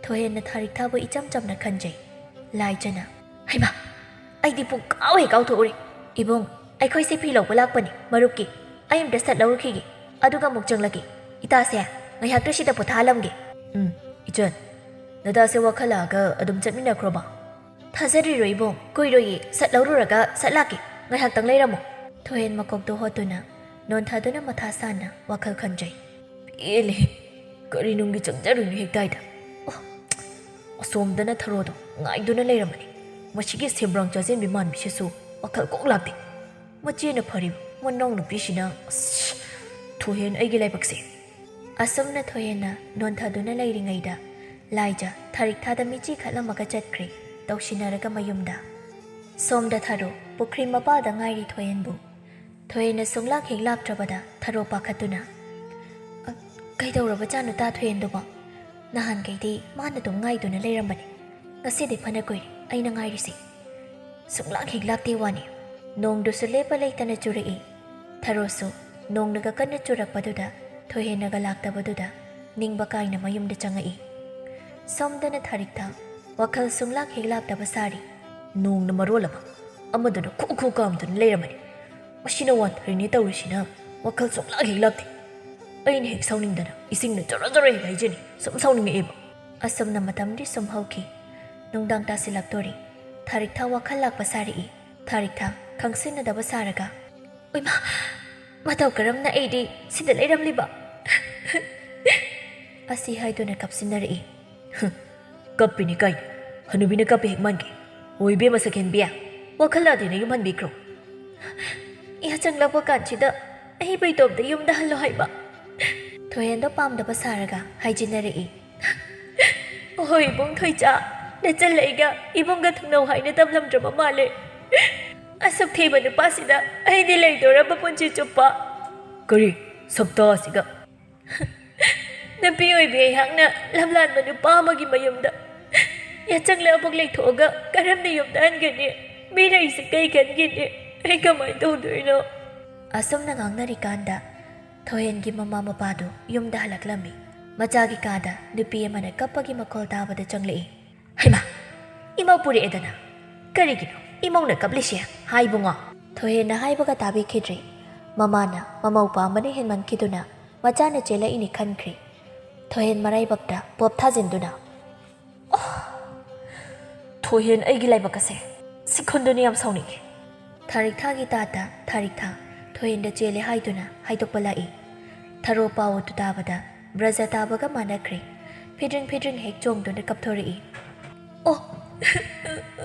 ꯊꯣꯏꯍꯦꯟꯅ ꯊꯥꯔꯤꯛ ꯊꯥꯕ ꯏꯆꯝ ꯆꯝꯅ ꯈꯟꯖꯩ꯫ ꯂꯥꯏꯖꯅ, "ꯍꯩꯃꯥ, ꯑꯩꯗꯤ ꯄꯨꯡ ꯀꯥꯎ ꯍꯦꯛ ꯀꯥꯎꯊꯣꯛꯎꯔꯦ꯫ ꯏꯕꯨꯡ, ꯑꯩꯈꯣꯏꯁꯦ ꯐꯤ ꯂꯧꯕ ꯂꯥꯛꯄꯅꯤ, ꯃꯔꯨꯞꯀꯤ꯫ ꯑꯩ ꯑꯝꯇ ꯁꯠ ꯂꯧꯔꯨꯈꯤꯒꯦ, ꯑꯗꯨꯒ ꯑꯃꯨꯛ ꯆꯪꯂꯛꯀꯦ꯫ ꯏꯇꯥꯁꯦ ꯉꯥꯏꯍꯥꯛꯇ ꯁꯤꯗ ꯄꯣꯊꯥꯍꯜꯂꯝꯒꯦ꯫" "ꯎꯝ, ꯏꯆꯟ, ꯅꯇꯥꯁꯦ ꯋꯥꯈꯜ ꯂꯥꯛꯑꯒ ꯑꯗꯨꯝ ꯆꯠꯃꯤꯟꯅꯈ꯭ꯔꯣꯕ꯫" "ꯊꯥꯖꯗ꯭ꯔꯤꯔꯣ ꯏꯕꯨꯡ? ꯀꯨꯏꯔꯣꯏꯌꯦ, ꯁꯠ ꯂꯧꯔꯨꯔꯒ ꯁꯠ ꯂꯥꯛꯀꯦ꯫ ꯉꯥꯏꯍꯥꯛꯇꯪ ꯂꯩꯔꯝꯃꯣ꯫" ꯊꯣꯏꯍꯦꯟ ꯃꯀꯣꯛꯇꯣ ꯍꯣꯠꯇꯨꯅ ꯅꯣꯟꯊꯗꯨꯅ ꯃꯊꯥ ꯁꯥꯅ ꯋꯥꯈꯜ ꯈꯟꯖꯩ꯫ "ꯄꯦꯜꯂꯦ, ꯀꯔꯤ ꯅꯨꯡꯒꯤ ꯆꯪꯖꯔꯨꯅꯤ ꯍꯦꯛꯇ ꯍꯥꯏꯗ꯫ ꯑꯣ, ꯑꯁꯣꯝꯗꯅ ꯊꯔꯣꯗꯣ ꯉꯥꯏꯗꯨꯅ ꯂꯩꯔꯝꯕꯅꯤ꯫ ꯃꯁꯤꯒꯤ ꯁꯦꯝꯕ꯭ꯔꯥꯡ ꯆꯥꯖꯦꯟꯕꯤ ꯃꯥꯟꯕꯤꯁꯤꯁꯨ ꯋꯥꯈꯜ ꯀꯣꯛ ꯂꯥꯛꯇꯦ꯫ ꯃꯆꯦꯅ ꯐꯔꯤꯕ ꯃꯅꯥꯎꯅꯨꯄꯤꯁꯤꯅ, ꯑꯁ, ꯊꯣꯏꯍꯦꯟ ꯑꯩꯒꯤ ꯂꯥꯏꯕꯛꯁꯦ꯫ ꯑꯁꯨꯝꯅ ꯊꯣꯏꯍꯦꯟꯅ ꯅꯣꯟꯊꯗꯨꯅ ꯂꯩꯔꯤꯉꯩꯗ ꯂꯥꯏꯖ ꯊꯥꯔꯤꯛꯊꯥꯗ ꯃꯤꯆꯤ ꯈꯠꯂꯝꯃꯒ ꯆꯠꯈ꯭ꯔꯦ, ꯇꯧꯁꯤꯟꯅꯔꯒ ꯃꯌꯨꯝꯗ꯫ ꯁꯣꯝꯗ ꯊꯔꯣ ꯄꯨꯈ꯭ꯔꯤ ꯃꯄꯥꯜꯗ ꯉꯥꯏꯔꯤ ꯊꯣꯏꯍꯦꯟꯕꯨ꯫ ꯊꯣꯏꯍꯦꯟꯅ ꯁꯨꯡꯂꯥꯛ ꯍꯦꯛ ꯂꯥꯛꯇ꯭ꯔꯕꯗ ꯊꯔꯣ ꯄꯥꯈꯠꯇꯨꯅ, "ꯑ, ꯀꯩꯗꯧꯔꯕꯖꯥꯠꯅꯣ ꯇꯥ ꯊꯣꯏꯍꯦꯟꯗꯨꯕꯣ? ꯅꯍꯥꯟꯈꯩꯗꯤ ꯃꯥꯅ ꯑꯗꯨꯝ ꯉꯥꯏꯗꯨꯅ ꯂꯩꯔꯝꯕꯅꯤ꯫ ꯉꯁꯤꯗꯤ ꯐꯅ ꯀꯨꯏꯔꯦ ꯑꯩꯅ ꯉꯥꯏꯔꯤꯁꯦ꯫ ꯁꯨꯡꯂꯥꯛ ꯍꯦꯛ ꯂꯥꯛꯇꯦ ꯋꯥꯅꯤ꯫" ꯅꯣꯡꯗꯨꯁꯨ ꯂꯦꯞꯄ ꯂꯩꯇꯅ ꯆꯨꯔꯛꯏ꯫ ꯊꯔꯣꯁꯨ ꯅꯣꯡꯅꯒ ꯀꯟꯅ ꯆꯨꯔꯛꯄꯗꯨꯗ ꯊꯣꯏꯍꯦꯟꯅꯒ ꯂꯥꯛꯇꯕꯗꯨꯗ ꯅꯤꯡꯕ ꯀꯥꯏꯅ ꯃꯌꯨꯝꯗ ꯆꯪꯉꯛꯏ꯫ ꯁꯣꯝꯗꯅ ꯊꯥꯔꯤꯛꯊꯥ ꯋꯥꯈꯜ ꯁꯨꯡꯂꯥꯛ ꯍꯦꯛ ꯂꯥꯛꯇꯕ ꯁꯥꯔꯤ꯫ ꯅꯣꯡꯅ ꯃꯔꯣꯜ ꯑꯃ, ꯑꯃꯗꯨꯅ ꯈꯨ ꯈꯨ ꯀꯥꯝꯗꯨꯅ ꯂꯩꯔꯝꯕꯅꯤ꯫ ꯃꯁꯤꯅ ꯋꯥꯟꯊꯔꯤꯅꯦ ꯇꯧꯔꯤꯁꯤꯅ ꯋꯥꯈꯜ ꯁꯨꯡꯂꯥꯛ ꯍꯦꯛ ꯂꯥꯛꯇꯦ꯫ ꯑꯩꯅ ꯍꯦꯛ ꯁꯥꯎꯅꯤꯡꯗꯅ ꯏꯁꯤꯡꯅ ꯖꯣꯔꯣ ꯖꯣꯔꯣ ꯍꯦꯛ ꯍꯩꯖꯤꯜꯂꯤ꯫ ꯁꯨꯝ ꯁꯥꯎꯅꯤꯡꯉꯛꯑꯦꯕ꯫ ꯑꯁꯨꯝꯅ ꯃꯇꯝꯗꯤ ꯁꯨꯝ ꯍꯧꯈꯤ꯫ ꯅꯨꯡꯗꯥꯡ ꯇꯥꯁꯤꯜꯂꯛꯇꯣꯔꯤ꯫ ꯊꯥꯔꯤꯛꯊꯥ ꯋꯥꯈꯜ ꯂꯥꯛꯄ ꯁꯥꯔꯛꯏ꯫ ꯊꯥꯔꯤꯛꯊꯥ ꯈꯪꯁꯤꯟꯅꯗꯕ ꯁꯥꯔꯒ, "ꯎꯏꯃꯥ! ꯃꯇꯧ ꯀꯔꯝꯅ ꯑꯩꯗꯤ ꯁꯤꯗ ꯂꯩꯔꯝꯂꯤꯕ?" ꯑꯁꯤ ꯍꯥꯏꯗꯨꯅ ꯀꯞꯁꯤꯟꯅꯔꯛꯏ꯫ "ꯀꯞꯄꯤꯅꯤ ꯀꯥꯏꯅ? ꯍꯅꯨꯕꯤꯅ ꯀꯞꯄꯤ ꯍꯦꯛ ꯃꯥꯟꯒꯦ꯫ ꯍꯣ ꯏꯕꯦꯝꯃ ꯁꯛꯍꯦꯟꯕꯤ, ꯋꯥꯈꯜ ꯂꯥꯗꯦꯅ ꯌꯨꯝ ꯍꯟꯕꯤꯈ꯭ꯔꯣ꯫" "ꯏꯍ ꯆꯪꯂꯛꯄ ꯀꯥꯟꯁꯤꯗ ꯑꯩꯕꯨ ꯏꯇꯣꯝꯇ ꯌꯨꯝꯗ ꯍꯜꯂꯣ ꯍꯥꯏꯕ?" ꯊꯣꯏꯍꯦꯟꯗꯣ ꯄꯥꯝꯗꯕ ꯁꯥꯔꯒ ꯍꯥꯏꯖꯤꯟꯅꯔꯛꯏ꯫ "ꯍꯣꯏ ꯏꯕꯨꯡ ꯊꯣꯏꯆꯥ, ꯅꯆꯜ ꯑꯩꯒ ꯏꯕꯨꯡꯒ ꯊꯨꯡꯅꯧ ꯍꯥꯏꯅ ꯇꯝꯂꯝꯗ꯭ꯔꯕ ꯃꯥꯜꯂꯦ꯫ ꯑꯁꯨꯛ ꯊꯤꯕ ꯅꯨꯄꯥꯁꯤꯗ ꯑꯩꯗꯤ ꯂꯩꯗꯣꯔꯕ ꯄꯨꯟꯁꯤ ꯆꯨꯞꯄ?" "ꯀꯔꯤ? ꯁꯛꯇꯥꯁꯤꯒ!" "ꯅꯨꯄꯤ ꯑꯣꯏꯕꯤ ꯑꯩꯍꯥꯛꯅ ꯂꯝꯂꯥꯟꯕ ꯅꯨꯄꯥ ꯑꯃꯒꯤ ꯃꯌꯨꯝꯗ ꯌꯥꯆꯪꯂꯛ ꯑꯕꯣꯛ ꯂꯩꯊꯣꯛꯑꯒ ꯀꯔꯝꯅ ꯌꯨꯝꯗ ꯍꯟꯒꯅꯤ? ꯃꯤꯔꯩꯁꯦ ꯀꯩ ꯈꯟꯒꯅꯤ? ꯑꯩ ꯀꯃꯥꯏꯅ ꯇꯧꯗꯣꯏꯅꯣ?" ꯑꯁꯨꯝꯅ ꯉꯥꯡꯅꯔꯤꯀꯥꯟꯗ ꯊꯣꯏꯍꯦꯟꯒꯤ ꯃꯃꯥ ꯃꯄꯥꯗꯨ ꯌꯨꯝꯗ ꯍꯜꯂꯛꯂꯝꯃꯤ꯫ ꯃꯆꯥꯒꯤ ꯀꯥꯗ ꯅꯨꯄꯤ ꯑꯃꯅ ꯀꯞꯄꯒꯤ ꯃꯈꯣꯜ ꯇꯥꯕꯗ ꯆꯪꯂꯛꯏ꯫ "ꯍꯩꯃꯥ! ꯏꯃꯧ ꯄꯨꯔꯛꯑꯦꯗꯅ꯫ ꯀꯔꯤꯒꯤꯅꯣ ꯏꯃꯧꯅ ꯀꯞꯂꯤꯁꯦ, ꯍꯥ ꯏꯕꯨꯡꯉꯣ?" ꯊꯣꯏꯍꯦꯟꯅ ꯍꯥꯏꯕꯒ ꯇꯥꯕꯤꯈꯤꯗ꯭ꯔꯦ꯫ ꯃꯃꯥꯅ ꯃꯃꯧ ꯄꯥꯝꯕꯅ ꯍꯦꯟꯃꯟꯈꯤꯗꯨꯅ ꯃꯆꯥꯅ ꯆꯦꯜꯂꯛꯏꯅꯤ ꯈꯟꯈ꯭ꯔꯦ꯫ ꯊꯣꯏꯍꯦꯟ ꯃꯔꯥꯏꯕꯛꯇ ꯄꯣꯞ ꯊꯥꯖꯤꯟꯗꯨꯅ, "ꯑꯣ! ꯊꯣꯏꯍꯦꯟ ꯑꯩꯒꯤ ꯂꯥꯏꯕꯛ ꯑꯁꯦ! ꯁꯤꯈꯨꯟꯗꯨꯅ ꯌꯥꯝ ꯁꯥꯎꯅꯤꯡꯉꯤ꯫" ꯊꯥꯔꯤꯛꯊꯥꯒꯤ ꯇꯥꯇ ꯊꯥꯔꯤꯛꯊꯥ ꯊꯣꯏꯍꯦꯟꯗ ꯆꯦꯜꯂꯦ ꯍꯥꯏꯗꯨꯅ ꯍꯥꯏꯗꯣꯛꯄ ꯂꯥꯛꯏ꯫ ꯊꯔꯣ ꯄꯥꯎ ꯑꯗꯨ ꯇꯥꯕꯗ ꯕ꯭ꯔꯖ ꯇꯥꯕꯒ ꯃꯥꯟꯅꯈ꯭ꯔꯦ꯫ ꯐꯤꯗ꯭ꯔꯤꯡ ꯐꯤꯗ꯭ꯔꯤꯡ ꯍꯦꯛ ꯆꯣꯡꯗꯨꯅ ꯀꯞꯊꯣꯔꯛꯏ꯫ "ꯑꯣ,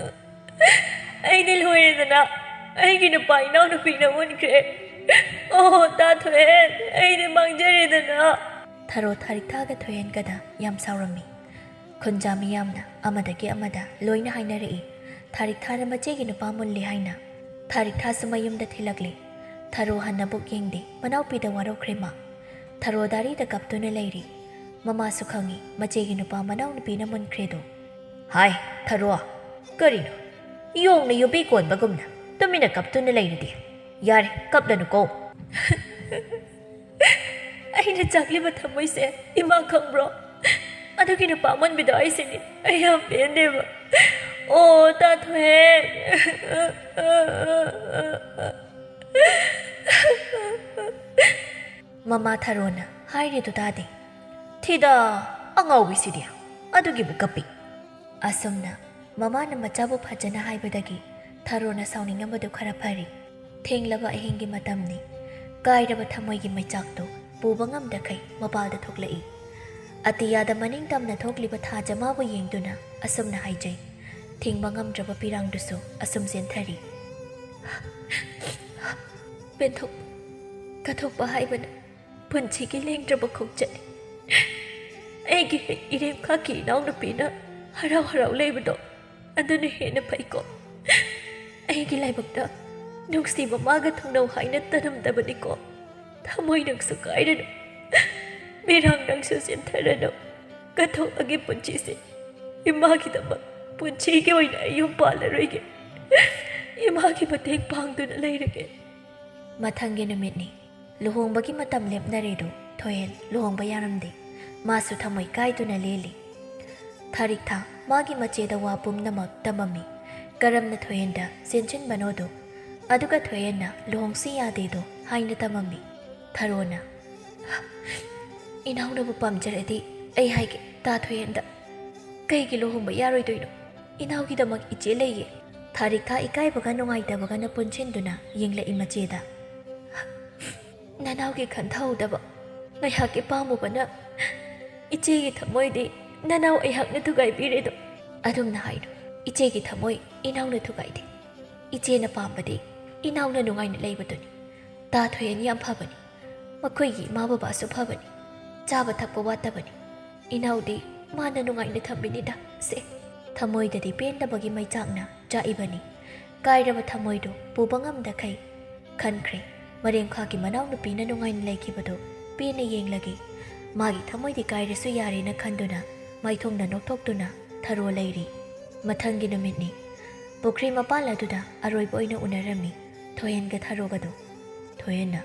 ꯑꯩꯗꯤ ꯂꯣꯏꯔꯦꯗꯅ, ꯑꯩꯒꯤ ꯅꯨꯄꯥ ꯏꯅꯥꯎꯅꯨꯄꯤꯅ ꯃꯨꯟꯈ꯭ꯔꯦ꯫ ꯑꯣ, ꯇꯥ ꯊꯣꯏꯍꯦꯟ, ꯑꯩꯗꯤ ꯃꯥꯡꯖꯔꯦꯗꯅ!" ꯊꯔꯣ ꯊꯥꯔꯤꯛꯊꯥꯒ ꯊꯣꯏꯍꯦꯟꯒꯗ ꯌꯥꯝ ꯁꯥꯎꯔꯝꯃꯤ꯫ ꯈꯨꯟꯖꯥ ꯃꯤꯌꯥꯝꯅ ꯑꯃꯗꯒꯤ ꯑꯃꯗ ꯂꯣꯏꯅ ꯍꯥꯏꯅꯔꯛꯏ꯫ ꯊꯥꯔꯤꯛꯊꯥꯅ ꯃꯆꯦꯒꯤ ꯅꯨꯄꯥ ꯃꯨꯜꯂꯤ ꯍꯥꯏꯅ꯫ ꯊꯥꯔꯤꯛꯊꯥꯁꯨ ꯃꯌꯨꯝꯗ ꯊꯤꯜꯂꯛꯂꯤ꯫ ꯊꯔꯣ ꯍꯟꯅꯕꯨꯛ ꯌꯦꯡꯗꯦ, ꯃꯅꯥꯎꯄꯤꯗ ꯋꯥꯔꯧꯈ꯭ꯔꯦ ꯃꯥ꯫ ꯊꯔꯣ ꯗꯥꯔꯤꯗ ꯀꯞꯇꯨꯅ ꯂꯩꯔꯤ꯫ ꯃꯃꯥꯁꯨ ꯈꯪꯉꯤ ꯃꯆꯦꯒꯤ ꯅꯨꯄꯥ ꯃꯅꯥꯎꯅꯨꯄꯤꯅ ꯃꯨꯟꯈ꯭ꯔꯦꯗꯣ꯫ "ꯍꯥꯏ, ꯊꯔꯣ, ꯀꯔꯤꯅꯣ? ꯌꯣꯡꯅ ꯌꯨꯕꯤ ꯀꯣꯟꯕꯒꯨꯝꯅ ꯇꯨꯃꯤꯟꯅ ꯀꯞꯇꯨꯅ ꯂꯩꯔꯗꯤ? ꯌꯥꯔꯦ, ꯀꯞꯂꯅꯨꯀꯣ!" "ꯑꯩꯅ ꯆꯥꯛꯂꯤꯕ ꯊꯃꯣꯏꯁꯦ ꯏꯃꯥ ꯈꯪꯕ꯭ꯔꯣ? ꯑꯗꯨꯒꯤ ꯅꯨꯄꯥ ꯃꯨꯟꯕꯤꯗꯣ ꯑꯩꯁꯤꯅꯤ꯫ ꯑꯩ ꯌꯥꯝ ꯄꯦꯟꯗꯦꯕ꯫ ꯑꯣ, ꯇꯥ ꯊꯣꯏꯍꯦꯟ!" ꯃꯃꯥ ꯊꯔꯣꯅ ꯍꯥꯏꯔꯤꯗꯨ ꯇꯥꯗꯦ꯫ "ꯊꯤꯗ, ꯑꯉꯥꯎꯕꯤꯁꯤꯗꯤ ꯑꯗꯨꯒꯤꯕꯨ ꯀꯞꯄꯤ!" ꯑꯁꯨꯝꯅ ꯃꯃꯥꯅ ꯃꯆꯥꯕꯨ ꯐꯖꯅ ꯍꯥꯏꯕꯗꯒꯤ ꯊꯔꯣꯅ ꯁꯥꯎꯅꯤꯡꯉꯝꯕꯗꯨ ꯈꯔ ꯐꯔꯤ꯫ ꯊꯦꯡꯂꯕ ꯑꯍꯤꯡꯒꯤ ꯃꯇꯝꯅꯤ꯫ ꯀꯥꯏꯔꯕ ꯊꯃꯣꯏꯒꯤ ꯃꯩꯆꯥꯛꯇꯨ ꯄꯨꯕ ꯉꯝꯗꯈꯩ ꯃꯄꯥꯜꯗ ꯊꯣꯛꯂꯛꯏ꯫ ꯑꯇꯤꯌꯥꯗ ꯃꯅꯤꯡ ꯇꯝꯅ ꯊꯣꯛꯂꯤꯕ ꯊꯥꯖꯃꯥꯕꯨ ꯌꯦꯡꯗꯨꯅ ꯑꯁꯨꯝꯅ ꯍꯥꯏꯖꯩ꯫ ꯊꯤꯡꯕ ꯉꯝꯗ꯭ꯔꯕ ꯄꯤꯔꯥꯡꯗꯨꯁꯨ ꯑꯁꯨꯝ ꯆꯦꯟꯊꯔꯤ꯫ ꯄꯦꯟꯊꯣꯛ, ꯀꯠꯊꯣꯛꯄ ꯍꯥꯏꯕꯅ ꯄꯨꯟꯁꯤꯒꯤ ꯂꯦꯡꯗ꯭ꯔꯕ ꯈꯣꯡꯆꯠꯅꯤ꯫ ꯑꯩꯒꯤ ꯍꯦꯛ ꯏꯔꯦꯝꯈꯥꯛꯀꯤ ꯏꯅꯥꯎꯅꯨꯄꯤꯅ ꯍꯔꯥꯎ ꯍꯔꯥꯎ ꯂꯩꯕꯗꯣ ꯑꯗꯨꯅ ꯍꯦꯟꯅ ꯐꯩꯀꯣ꯫ ꯑꯩꯒꯤ ꯂꯥꯏꯕꯛꯇ ꯅꯨꯡꯁꯤꯕ ꯃꯥꯒ ꯊꯨꯡꯅꯧ ꯍꯥꯏꯅ ꯇꯅꯝꯗꯕꯅꯤꯀꯣ꯫ ꯊꯃꯣꯏ ꯅꯪꯁꯨ ꯀꯥꯏꯔꯅꯨ, ꯃꯤꯔꯥꯡ ꯅꯪꯁꯨ ꯆꯦꯟꯊꯔꯅꯨ꯫ ꯀꯠꯊꯣꯛꯂꯒꯦ ꯄꯨꯟꯁꯤꯁꯦ꯫ ꯏꯃꯥꯒꯤꯗꯃꯛ ꯄꯨꯟꯁꯤꯒꯤ ꯑꯣꯏꯅ ꯑꯩ ꯌꯨꯝ ꯄꯥꯜꯂꯔꯣꯏꯒꯦ꯫ ꯏꯃꯥꯒꯤ ꯃꯇꯦꯡ ꯄꯥꯡꯗꯨꯅ ꯂꯩꯔꯒꯦ꯫ ꯃꯊꯪꯒꯤ ꯅꯨꯃꯤꯠꯅꯤ꯫ ꯂꯨꯍꯣꯡꯕꯒꯤ ꯃꯇꯝ ꯂꯦꯞꯅꯔꯦꯗꯣ ꯊꯣꯏꯍꯦꯟ ꯂꯨꯍꯣꯡꯕ ꯌꯥꯔꯝꯗꯦ꯫ ꯃꯥꯁꯨ ꯊꯃꯣꯏ ꯀꯥꯏꯗꯨꯅ ꯂꯦꯜꯂꯤ꯫ ꯊꯥꯔꯤꯛꯊꯥ ꯃꯥꯒꯤ ꯃꯆꯦꯗ ꯋꯥ ꯄꯨꯝꯅꯃꯛ ꯇꯝꯃꯝꯃꯤ꯫ ꯀꯔꯝꯅ ꯊꯣꯏꯍꯦꯟꯗ ꯆꯦꯟꯁꯤꯟꯕꯅꯣꯗꯣ꯫ ꯑꯗꯨꯒ ꯊꯣꯏꯍꯦꯟꯅ ꯂꯨꯍꯣꯡꯁꯤ ꯌꯥꯗꯦꯗꯣ ꯍꯥꯏꯅ ꯇꯝꯃꯝꯃꯤ꯫ ꯊꯔꯣꯅ, "ꯏꯅꯥꯎꯅꯕꯨ ꯄꯥꯝꯖꯔꯗꯤ ꯑꯩ ꯍꯥꯏꯒꯦ ꯇꯥ ꯊꯣꯏꯍꯦꯟꯗ꯫ ꯀꯩꯒꯤ ꯂꯨꯍꯣꯡꯕ ꯌꯥꯔꯣꯏꯗꯣꯏꯅꯣ? ꯏꯅꯥꯎꯒꯤꯗꯃꯛ ꯏꯆꯦ ꯂꯩꯌꯦ꯫" ꯊꯥꯔꯤꯛꯊꯥ ꯏꯀꯥꯏꯕꯒ ꯅꯨꯡꯉꯥꯏꯇꯕꯒꯅ ꯄꯨꯟꯁꯤꯟꯗꯨꯅ ꯌꯦꯡꯂꯛꯏ ꯃꯆꯦꯗ꯫ "ꯅꯅꯥꯎꯒꯤ ꯈꯟꯊꯍꯧꯗꯕ ꯉꯥꯏꯍꯥꯛꯀꯤ ꯄꯥꯝꯃꯨꯕꯅ "ꯏꯆꯦꯒꯤ ꯊꯃꯣꯏꯗꯤ ꯅꯅꯥꯎ ꯑꯩꯍꯥꯛꯅ ꯊꯨꯒꯥꯏꯕꯤꯔꯦꯗꯣ?" "ꯑꯗꯨꯝꯅ ꯍꯥꯏꯅꯨ꯫ ꯏꯆꯦꯒꯤ ꯊꯃꯣꯏ ꯏꯅꯥꯎꯅ ꯊꯨꯒꯥꯏꯗꯦ꯫ ꯏꯆꯦꯅ ꯄꯥꯝꯕꯗꯤ ꯏꯅꯥꯎꯅ ꯅꯨꯡꯉꯥꯏꯅ ꯂꯩꯕꯗꯨꯅꯤ꯫ ꯇꯥ ꯊꯣꯏꯍꯦꯟ ꯌꯥꯝ ꯐꯕꯅꯤ꯫ ꯃꯈꯣꯏꯒꯤ ꯏꯃꯥ ꯕꯕꯥꯁꯨ ꯐꯕꯅꯤ꯫ ꯆꯥꯕ ꯊꯛꯄ ꯋꯥꯠꯇꯕꯅꯤ꯫ ꯏꯅꯥꯎꯗꯤ ꯃꯥꯅ ꯅꯨꯡꯉꯥꯏꯅ ꯊꯝꯕꯤꯅꯤꯗ꯫ ꯁꯦ, ꯊꯃꯣꯏꯗꯗꯤ ꯄꯦꯟꯗꯕꯒꯤ ꯃꯩꯆꯥꯛꯅ ꯆꯥꯛꯏꯕꯅꯤ꯫ ꯀꯥꯏꯔꯕ ꯊꯃꯣꯏꯗꯨ ꯄꯨꯕ ꯉꯝꯗꯈꯩ ꯈꯟꯈ꯭ꯔꯦ꯫ ꯃꯔꯦꯝꯈꯥꯒꯤ ꯃꯅꯥꯎꯅꯨꯄꯤꯅ ꯅꯨꯡꯉꯥꯏꯅ ꯂꯩꯈꯤꯕꯗꯨ ꯄꯦꯟꯅ ꯌꯦꯡꯂꯒꯦ꯫ ꯃꯥꯒꯤ ꯊꯃꯣꯏꯗꯤ ꯀꯥꯏꯔꯁꯨ ꯌꯥꯔꯦꯅ ꯈꯟꯗꯨꯅ ꯃꯥꯏꯊꯣꯡꯗ ꯅꯣꯛꯊꯣꯛꯇꯨꯅ ꯊꯔꯣ ꯂꯩꯔꯤ꯫ ꯃꯊꯪꯒꯤ ꯅꯨꯃꯤꯠꯅꯤ꯫ ꯄꯨꯈ꯭ꯔꯤ ꯃꯄꯥꯜ ꯑꯗꯨꯗ ꯑꯔꯣꯏꯕ ꯑꯣꯏꯅ ꯎꯅꯔꯝꯃꯤ ꯊꯣꯏꯍꯦꯟꯒ ꯊꯔꯣꯒꯗꯨ꯫ ꯊꯣꯏꯍꯦꯟꯅ,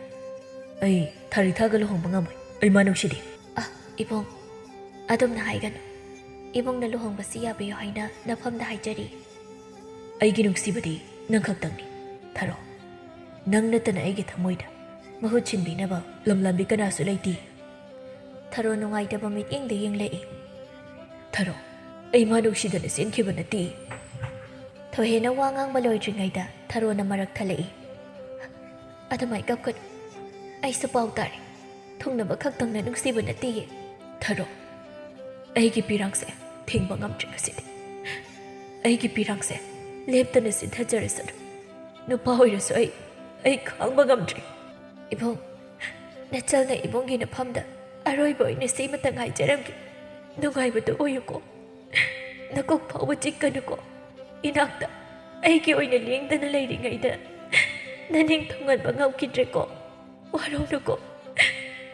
"ꯑꯩ ꯊꯥꯔꯤꯛꯊꯥꯒ ꯂꯨꯍꯣꯡꯕ ꯉꯝꯃꯣꯏ꯫ ꯑꯩ ꯃꯥ ꯅꯨꯡꯁꯤꯗꯦ꯫" "ꯑ, ꯏꯕꯨꯡ, ꯑꯗꯨꯝꯅ ꯍꯥꯏꯒꯅꯨ꯫ ꯏꯕꯨꯡꯅ ꯂꯨꯍꯣꯡꯕꯁꯤ ꯌꯥꯕꯤꯌꯨ ꯍꯥꯏꯅ ꯅꯐꯝꯗ ꯍꯥꯏꯖꯔꯤ꯫" "ꯑꯩꯒꯤ ꯅꯨꯡꯁꯤꯕꯗꯤ ꯅꯪ ꯈꯛꯇꯪꯅꯤ, ꯊꯔꯣ꯫ ꯅꯪ ꯅꯠꯇꯅ ꯑꯩꯒꯤ ꯊꯃꯣꯏꯗ ꯃꯍꯨꯠ ꯁꯤꯟꯕꯤꯅꯕ ꯂꯝꯂꯥꯟꯕꯤ ꯀꯅꯥꯁꯨ ꯂꯩꯇꯦ꯫" ꯊꯔꯣ ꯅꯨꯡꯉꯥꯏꯇꯕ ꯃꯤꯠꯌꯦꯡꯗ ꯌꯦꯡꯂꯛꯏ꯫ "ꯊꯔꯣ, ꯑꯩ ꯃꯥ ꯅꯨꯡꯁꯤꯗꯅ ꯆꯦꯟꯈꯤꯕ ꯅꯠꯇꯦ꯫" ꯊꯣꯏꯍꯦꯟꯅ ꯋꯥ ꯉꯥꯡꯕ ꯂꯣꯏꯗ꯭ꯔꯤꯉꯩꯗ ꯊꯔꯣꯅ ꯃꯔꯛ ꯊꯠꯂꯛꯏ꯫ "ꯑꯗꯨꯃꯥꯏ ꯀꯞꯀꯅꯨ꯫ ꯑꯩꯁꯨ ꯄꯥꯎ ꯇꯥꯔꯦ꯫ ꯊꯨꯡꯅꯕ ꯈꯛꯇꯪꯅ ꯅꯨꯡꯁꯤꯕ ꯅꯠꯇꯦꯌꯦ꯫" "ꯊꯔꯣ, ꯑꯩꯒꯤ ꯄꯤꯔꯥꯡꯁꯦ ꯊꯤꯡꯕ ꯉꯝꯗ꯭ꯔꯦ ꯉꯁꯤꯗꯤ꯫ ꯑꯩꯒꯤ ꯄꯤꯔꯥꯡꯁꯦ ꯂꯦꯞꯇꯅ ꯆꯤꯟꯊꯖꯔꯁꯅꯨ꯫ ꯅꯨꯄꯥ ꯑꯣꯏꯔꯁꯨ ꯑꯩ, ꯑꯩ ꯈꯥꯡꯕ ꯉꯝꯗ꯭ꯔꯦ꯫" "ꯏꯕꯨꯡ, ꯅꯆꯜꯅ ꯏꯕꯨꯡꯒꯤ ꯅꯐꯝꯗ ꯑꯔꯣꯏꯕ ꯑꯣꯏꯅ ꯁꯤꯃꯇ ꯉꯥꯏꯖꯔꯝꯒꯦ꯫ ꯅꯨꯡꯉꯥꯏꯕꯗꯨ ꯑꯣꯏꯌꯨꯀꯣ꯫ ꯅꯀꯣꯛ ꯐꯥꯎꯕ ꯆꯤꯛꯀꯅꯨꯀꯣ꯫ ꯏꯅꯥꯛꯇ ꯑꯩꯒꯤ ꯑꯣꯏꯅ ꯂꯦꯡꯗꯅ ꯂꯩꯔꯤꯉꯩꯗ ꯅꯅꯤꯡ ꯊꯨꯡꯍꯟꯕ ꯉꯝꯈꯤꯗ꯭ꯔꯦꯀꯣ꯫ ꯋꯥꯔꯧꯅꯨꯀꯣ꯫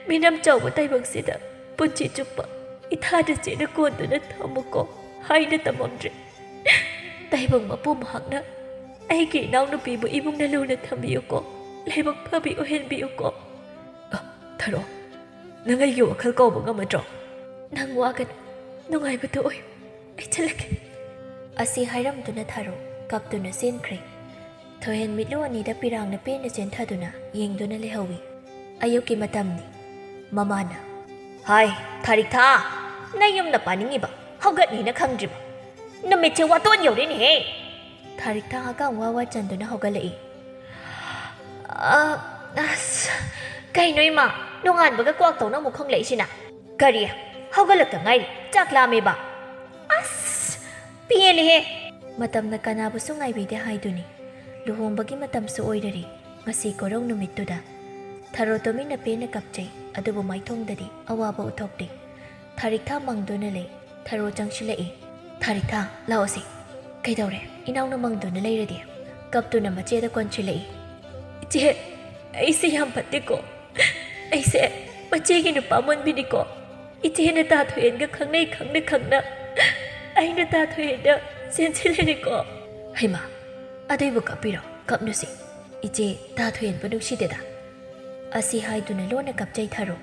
ꯃꯤꯅꯝ ꯆꯥꯎꯕ ꯇꯥꯏꯕꯪꯁꯤꯗ ꯄꯨꯟꯁꯤ ꯆꯨꯞꯄ ꯏꯊꯥꯗ ꯆꯦꯠꯅ ꯀꯣꯟꯗꯨꯅ ꯊꯝꯃꯨꯀꯣ ꯍꯥꯏꯅ ꯇꯝꯃꯝꯗ꯭ꯔꯦ꯫ ꯇꯥꯏꯕꯪ ꯃꯄꯨ ꯃꯍꯥꯛꯅ ꯑꯩꯒꯤ ꯏꯅꯥꯎꯅꯨꯄꯤꯕꯨ ꯏꯕꯨꯡꯅ ꯂꯨꯅ ꯊꯝꯕꯤꯌꯨꯀꯣ, ꯂꯥꯏꯕꯛ ꯐꯕꯤ ꯑꯣꯏꯍꯟꯕꯤꯌꯨꯀꯣ꯫" "ꯑ, ꯊꯔꯣ, ꯅꯪ ꯑꯩꯒꯤ ꯋꯥꯈꯜ ꯀꯥꯎꯕ ꯉꯝꯃꯗ꯭ꯔꯣ?" "ꯅꯪ ꯋꯥꯒꯅꯨ, ꯅꯨꯡꯉꯥꯏꯕꯗꯨ ꯑꯣꯏꯌꯨ, ꯑꯩ ꯆꯠꯂꯒꯦ꯫" ꯑꯁꯤ ꯍꯥꯏꯔꯝꯗꯨꯅ ꯊꯔꯣ ꯀꯞꯇꯨꯅ ꯆꯦꯟꯈ꯭ꯔꯦ꯫ ꯊꯣꯏꯍꯦꯟ ꯃꯤꯠꯂꯨ ꯑꯅꯤꯗ ꯄꯤꯔꯥꯡꯅ ꯄꯦꯟꯅ ꯆꯦꯟꯊꯗꯨꯅ ꯌꯦꯡꯗꯨꯅ ꯂꯩꯍꯧꯏ꯫ ꯑꯌꯨꯛꯀꯤ ꯃꯇꯝꯅꯤ꯫ ꯃꯃꯥꯅ, "ꯍꯥꯏ, ꯊꯥꯔꯤꯛꯊꯥ, ꯅꯌꯨꯝꯅ ꯄꯥꯅꯤꯡꯉꯤꯕ ꯍꯧꯒꯠꯅꯤꯅ ꯈꯪꯗ꯭ꯔꯤꯕ? ꯅꯨꯃꯤꯠꯁꯦ ꯋꯥꯇꯣꯟ ꯌꯧꯔꯦꯅꯦꯍꯦ!" ꯊꯥꯔꯤꯛꯊꯥ ꯍꯀꯥꯝ ꯋꯥ ꯋꯥ ꯆꯟꯗꯨꯅ ꯍꯧꯒꯠꯂꯛꯏ꯫ "ꯑ, ꯑꯁ, ꯀꯩꯅꯣ ꯏꯃꯥ, ꯅꯣꯡꯉꯥꯟꯕꯒ ꯀ꯭ꯋꯥꯛ ꯇꯧꯅ ꯑꯃꯨꯛ ꯈꯣꯡꯂꯛꯏꯁꯤꯅ?" "ꯀꯔꯤ? ꯍꯧꯒꯠꯂꯛꯇ ꯉꯥꯏꯔꯤ, ꯆꯥꯛ ꯂꯥꯝꯃꯦꯕ꯫ ꯑꯁ, ꯄꯦꯜꯂꯦꯍꯦ꯫ ꯃꯇꯝꯅ ꯀꯅꯥꯕꯨꯁꯨ ꯉꯥꯏꯕꯤꯗꯦ ꯍꯥꯏꯗꯨꯅꯤ꯫ ꯂꯨꯍꯣꯡꯕꯒꯤ ꯃꯇꯝꯁꯨ ꯑꯣꯏꯔꯔꯤ꯫ ꯉꯁꯤ ꯀꯣꯔꯧ ꯅꯨꯃꯤꯠꯇꯨꯗ ꯊꯔꯣ ꯇꯨꯃꯤꯟꯅ ꯄꯦꯟꯅ ꯀꯞꯆꯩ, ꯑꯗꯨꯕꯨ ꯃꯥꯏꯊꯣꯡꯗꯗꯤ ꯑꯋꯥꯕ ꯎꯠꯊꯣꯛꯇꯦ꯫ ꯊꯥꯔꯤꯛꯊꯥ ꯃꯪꯗꯨꯅ ꯂꯩ꯫ ꯊꯔꯣ ꯆꯪꯁꯤꯜꯂꯛꯏ꯫ "ꯊꯥꯔꯤꯛꯊꯥ, ꯂꯥꯛꯑꯣꯁꯦ꯫ ꯀꯩꯗꯧꯔꯦ? ꯏꯅꯥꯎꯅ ꯃꯪꯗꯨꯅ ꯂꯩꯔꯗꯤ?" ꯀꯞꯇꯨꯅ ꯃꯆꯦꯗ ꯀꯣꯟꯁꯤꯜꯂꯛꯏ꯫ "ꯏꯆꯦ, ꯑꯩꯁꯦ ꯌꯥꯝ ꯐꯠꯇꯦꯀꯣ꯫ ꯑꯩꯁꯦ ꯃꯆꯦꯒꯤ ꯅꯨꯄꯥ ꯃꯨꯟꯕꯤꯅꯤꯀꯣ꯫ ꯏꯆꯦꯅ ꯇꯥ ꯊꯣꯏꯍꯦꯟꯒ ꯈꯪꯅꯩ ꯈꯪꯅ ꯈꯪꯅ ꯑꯩꯅ ꯇꯥ ꯊꯣꯏꯍꯦꯟꯗ ꯆꯦꯟꯁꯤꯜꯂꯤꯅꯤꯀꯣ꯫" "ꯍꯩꯃꯥ, ꯑꯗꯨꯏꯕꯨ ꯀꯞꯄꯤꯔꯣ? ꯀꯞꯅꯨꯁꯦ꯫ ꯏꯆꯦ ꯇꯥ ꯊꯣꯏꯍꯦꯟꯕꯨ ꯅꯨꯡꯁꯤꯗꯦꯗ꯫" ꯑꯁꯤ ꯍꯥꯏꯗꯨꯅ ꯂꯣꯟꯅ ꯀꯞꯆꯩ ꯊꯔꯣ꯫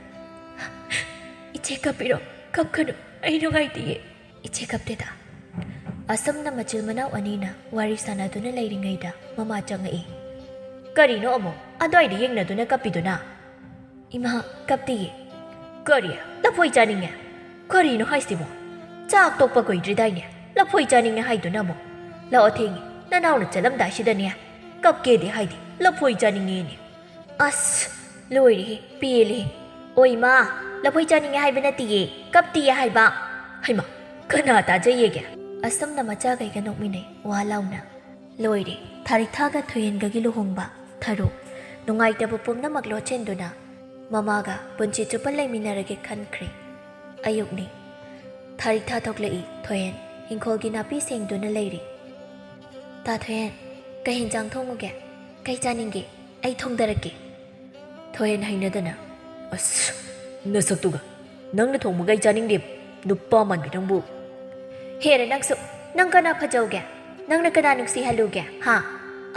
"ꯏꯆꯦ ꯀꯞꯄꯤꯔꯣ? ꯀꯞꯀꯅꯨ, ꯑꯩ ꯅꯨꯡꯉꯥꯏꯇꯤꯌꯦ꯫ ꯏꯆꯦ ꯀꯞꯇꯦꯗ꯫" ꯑꯁꯨꯝꯅ ꯃꯆꯤꯜ ꯃꯅꯥꯎ ꯑꯅꯤꯅ ꯋꯥꯔꯤ ꯁꯥꯟꯅꯗꯨꯅ ꯂꯩꯔꯤꯉꯩꯗ ꯃꯃꯥ ꯆꯪꯉꯛꯏ꯫ "ꯀꯔꯤꯅꯣ ꯑꯃꯨꯛ ꯑꯗ꯭ꯋꯥꯏꯗ ꯌꯦꯡꯅꯗꯨꯅ ꯀꯞꯄꯤꯗꯨꯅ?" "ꯏꯃꯥ, ꯀꯞꯇꯤꯌꯦ꯫" "ꯀꯔꯤ? ꯂꯐꯣꯏ ꯆꯥꯅꯤꯡꯉꯦ? ꯀꯔꯤꯅꯣ ꯍꯥꯏꯁꯤꯕꯣ? ꯆꯥꯛ ꯇꯣꯛꯄ ꯀꯨꯏꯗ꯭ꯔꯤꯗꯥꯏꯅꯦ? ꯂꯐꯣꯏ ꯆꯥꯅꯤꯡꯉꯦ ꯍꯥꯏꯗꯨꯅ ꯑꯃꯨꯛ꯫ ꯂꯥꯛꯑꯣ ꯊꯦꯡꯉꯦ, ꯅꯅꯥꯎꯅ ꯆꯠꯂꯝꯗꯥꯏꯁꯤꯗꯅꯦ ꯀꯞꯀꯦꯗꯤ ꯍꯥꯏꯗꯦ, ꯂꯐꯣꯏ ꯆꯥꯅꯤꯡꯉꯦꯅꯦ꯫ ꯑꯁ, ꯂꯣꯏꯔꯦꯍꯦ, ꯄꯦꯜꯂꯦꯍꯦ꯫ ꯑꯣ ꯏꯃꯥ, ꯂꯐꯣꯏ ꯆꯥꯅꯤꯡꯉꯦ ꯍꯥꯏꯕ ꯅꯠꯇꯤꯌꯦ, ꯀꯞꯇꯤꯌꯦ ꯍꯥꯏꯕ꯫" "ꯍꯩꯃꯥ, ꯀꯅꯥ ꯇꯥꯖꯩꯌꯦꯒꯦ?" ꯑꯁꯨꯝꯅ ꯃꯆꯥꯈꯩꯒ ꯅꯣꯛꯃꯤꯟꯅꯩ ꯋꯥ ꯂꯥꯎꯅ꯫ ꯂꯣꯏꯔꯦ, ꯊꯥꯔꯤꯛꯊꯥꯒ ꯊꯣꯏꯍꯦꯟꯒꯒꯤ ꯂꯨꯍꯣꯡꯕ꯫ ꯊꯔꯣ, ꯅꯨꯡꯉꯥꯏꯇꯕ ꯄꯨꯝꯅꯃꯛ ꯂꯣꯠꯁꯤꯟꯗꯨꯅ ꯃꯃꯥꯒ ꯄꯨꯟꯁꯤ ꯆꯨꯞꯄ ꯂꯩꯃꯤꯟꯅꯔꯒꯦ ꯈꯟꯈ꯭ꯔꯦ꯫ ꯑꯌꯨꯛꯅꯤ꯫ ꯊꯥꯔꯤꯛꯊꯥ ꯊꯣꯛꯂꯛꯏ꯫ ꯊꯣꯏꯍꯦꯟ ꯏꯪꯈꯣꯜꯒꯤ ꯅꯥꯄꯤ ꯁꯦꯡꯗꯨꯅ ꯂꯩꯔꯤ꯫ "ꯇꯥ ꯊꯣꯏꯍꯦꯟ, ꯀꯩ ꯍꯦꯟꯖꯥꯡ ꯊꯣꯡꯉꯨꯒꯦ? ꯀꯩ ꯆꯥꯅꯤꯡꯒꯦ? ꯑꯩ ꯊꯣꯡꯗꯔꯛꯀꯦ꯫" ꯊꯣꯏꯍꯦꯟ ꯍꯩꯅꯗꯅ, "ꯑꯁ, ꯅꯁꯛꯇꯨꯒ! ꯅꯪꯅ ꯊꯣꯡꯕꯒ ꯑꯩ ꯆꯥꯅꯤꯡꯗꯦ, ꯅꯨꯄꯥ ꯃꯥꯟꯕꯤ ꯅꯪꯕꯨ!" "ꯍꯦꯔꯦ ꯅꯪꯁꯨ, ꯅꯪ ꯀꯅꯥ ꯐꯖꯧꯒꯦ? ꯅꯪꯅ ꯀꯅꯥ ꯅꯨꯡꯁꯤꯍꯜꯂꯨꯒꯦ, ꯍꯥ?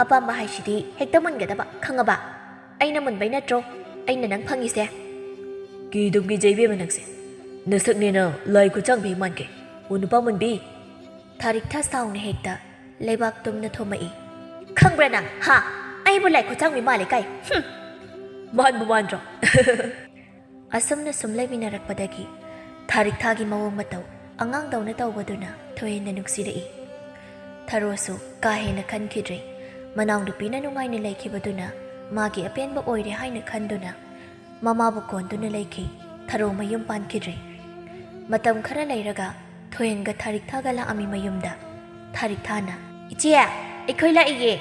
ꯑꯄꯥꯝꯕ ꯍꯥꯏꯁꯤꯗꯤ ꯍꯦꯛꯇ ꯃꯨꯟꯒꯗꯕ, ꯈꯪꯉꯕ? ꯑꯩꯅ ꯃꯨꯟꯕꯩ ꯅꯠꯇ꯭ꯔꯣ ꯑꯩꯅ ꯅꯪ ꯐꯪꯉꯤꯁꯦ?" "ꯀꯤꯗꯨꯝ ꯀꯤꯖꯩ ꯏꯕꯦꯝꯃ ꯅꯪꯁꯦ꯫ ꯅꯁꯛꯅꯦꯅ ꯂꯥꯏ ꯈꯨꯠꯁꯥꯡꯕꯤ ꯃꯥꯟꯒꯦ꯫ ꯑꯣ ꯅꯨꯄꯥ ꯃꯨꯟꯕꯤ!" ꯊꯥꯔꯤꯛꯊꯥ ꯁꯥꯎꯅ ꯍꯦꯛꯇ ꯂꯩꯕꯥꯛ ꯇꯨꯝꯅ ꯊꯣꯝꯃꯛꯏ꯫ "ꯈꯪꯕ꯭ꯔꯥ ꯅꯪ, ꯍꯥ? ꯑꯩꯕꯨ ꯂꯥꯏ ꯈꯨꯠꯁꯥꯡꯕꯤ ꯃꯥꯜꯂꯦ ꯀꯥꯏ? ꯍꯨꯝ!" "ꯃꯥꯟꯕꯨ ꯃꯥꯟꯗ꯭ꯔꯣ?" ꯑꯁꯨꯝꯅ ꯁꯨꯝ ꯂꯩꯃꯤꯟꯅꯔꯛꯄꯗꯒꯤ ꯊꯥꯔꯤꯛꯊꯥꯒꯤ ꯃꯑꯣꯡ ꯃꯇꯧ ꯑꯉꯥꯡꯗꯧꯅ ꯇꯧꯕꯗꯨꯅ ꯊꯣꯏꯍꯦꯟꯅ ꯅꯨꯡꯁꯤꯔꯛꯏ꯫ ꯊꯔꯣꯁꯨ ꯀꯥ ꯍꯦꯟꯅ ꯈꯟꯈꯤꯗ꯭ꯔꯦ꯫ ꯃꯅꯥꯎꯅꯨꯄꯤꯅ ꯅꯨꯡꯉꯥꯏꯅ ꯂꯩꯈꯤꯕꯗꯨꯅ ꯃꯥꯒꯤ ꯑꯄꯦꯟꯕ ꯑꯣꯏꯔꯦ ꯍꯥꯏꯅ ꯈꯟꯗꯨꯅ ꯃꯃꯥꯕꯨ ꯀꯣꯟꯗꯨꯅ ꯂꯩꯈꯤ꯫ ꯊꯔꯣ ꯃꯌꯨꯝ ꯄꯥꯟꯈꯤꯗ꯭ꯔꯦ꯫ ꯃꯇꯝ ꯈꯔ ꯂꯩꯔꯒ ꯊꯣꯏꯍꯦꯟꯒ ꯊꯥꯔꯤꯛꯊꯥꯒ ꯂꯥꯛꯑꯝꯃꯤ ꯃꯌꯨꯝꯗ꯫ ꯊꯥꯔꯤꯛꯊꯥꯅ, "ꯏꯆꯦ, ꯑꯩꯈꯣꯏ ꯂꯥꯛꯏꯌꯦ꯫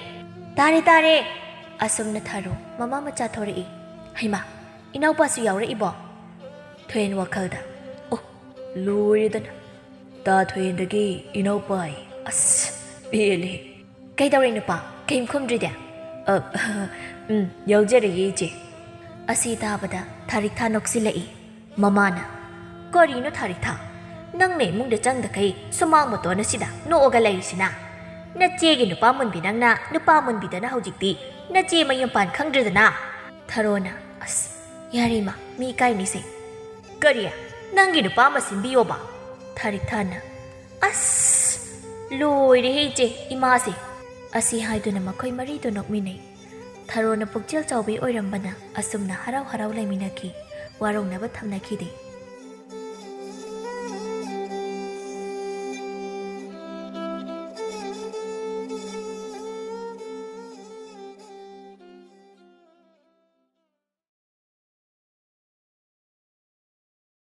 ꯇꯥꯔꯦ, ꯇꯥꯔꯦ!" ꯑꯁꯨꯝꯅ ꯊꯥꯔꯣ ꯃꯃꯥ ꯃꯆꯥ ꯊꯣꯔꯛꯏ꯫ "ꯍꯩꯃꯥ, ꯏꯅꯥꯎꯄꯥꯁꯨ ꯌꯥꯎꯔꯛꯏꯕꯣ?" ꯊꯣꯏꯍꯦꯟ ꯋꯥꯈꯜꯗ, "ꯑꯣ, ꯂꯣꯏꯔꯦꯗꯅ꯫ ꯇꯥ ꯊꯣꯏꯍꯦꯟꯗꯒꯤ ꯏꯅꯥꯎꯄꯥ ꯑꯌꯦ꯫ ꯑꯁ, ꯄꯦꯜꯂꯦ꯫ ꯀꯩꯗꯧꯔꯦ ꯅꯨꯄꯥ? ꯀꯩꯝ ꯈꯨꯝꯗ꯭ꯔꯤꯗꯤ?" "ꯑ, ꯎꯝ, ꯌꯥꯎꯖꯔꯛꯏ, ꯏꯆꯦ꯫" ꯑꯁꯤ ꯇꯥꯕꯗ ꯊꯥꯔꯤꯛꯊꯥ ꯅꯣꯛꯁꯤꯜꯂꯛꯏ꯫ ꯃꯃꯥꯅ, "ꯀꯔꯤꯅꯣ ꯊꯥꯔꯤꯛꯊꯥ? ꯅꯪꯅ ꯏꯃꯨꯡꯗ ꯆꯪꯗꯈꯩ ꯁꯨꯃꯥꯡ ꯃꯇꯣꯟ ꯑꯁꯤꯗ ꯅꯣꯛꯑꯒ ꯂꯩꯔꯤꯁꯤꯅ? ꯅꯆꯦꯒꯤ ꯅꯨꯄꯥ ꯃꯨꯟꯕꯤ ꯅꯪꯅ ꯅꯨꯄꯥ ꯃꯨꯟꯕꯤꯗꯅ ꯍꯧꯖꯤꯛꯇꯤ ꯅꯆꯦ ꯃꯌꯨꯝ ꯄꯥꯟ ꯈꯪꯗ꯭ꯔꯦꯗꯅ?" ꯊꯔꯣꯅ, "ꯑꯁ, ꯌꯥꯔꯦ ꯏꯃꯥ, ꯃꯤ ꯏꯀꯥꯏꯅꯤꯁꯦ꯫" "ꯀꯔꯤ? ꯅꯪꯒꯤ ꯅꯨꯄꯥ ꯑꯃ ꯁꯤꯟꯕꯤꯌꯣꯕ?" ꯊꯥꯔꯤꯛꯊꯥꯅ, "ꯑꯁ, ꯂꯣꯏꯔꯦꯍꯦ ꯏꯆꯦ, ꯏꯃꯥꯁꯦ!" ꯑꯁꯤ ꯍꯥꯏꯗꯨꯅ ꯃꯈꯣꯏ ꯃꯔꯤꯗꯨ ꯅꯣꯛꯃꯤꯟꯅꯩ꯫ ꯊꯔꯣꯅ ꯄꯨꯛꯆꯦꯜ ꯆꯥꯎꯕꯤ ꯑꯣꯏꯔꯝꯕꯅ ꯑꯁꯨꯝꯅ ꯍꯔꯥꯎ ꯍꯔꯥꯎ ꯂꯩꯃꯤꯟꯅꯈꯤ꯫ ꯋꯥꯔꯧꯅꯕ ꯊꯝꯅꯈꯤꯗꯦ꯫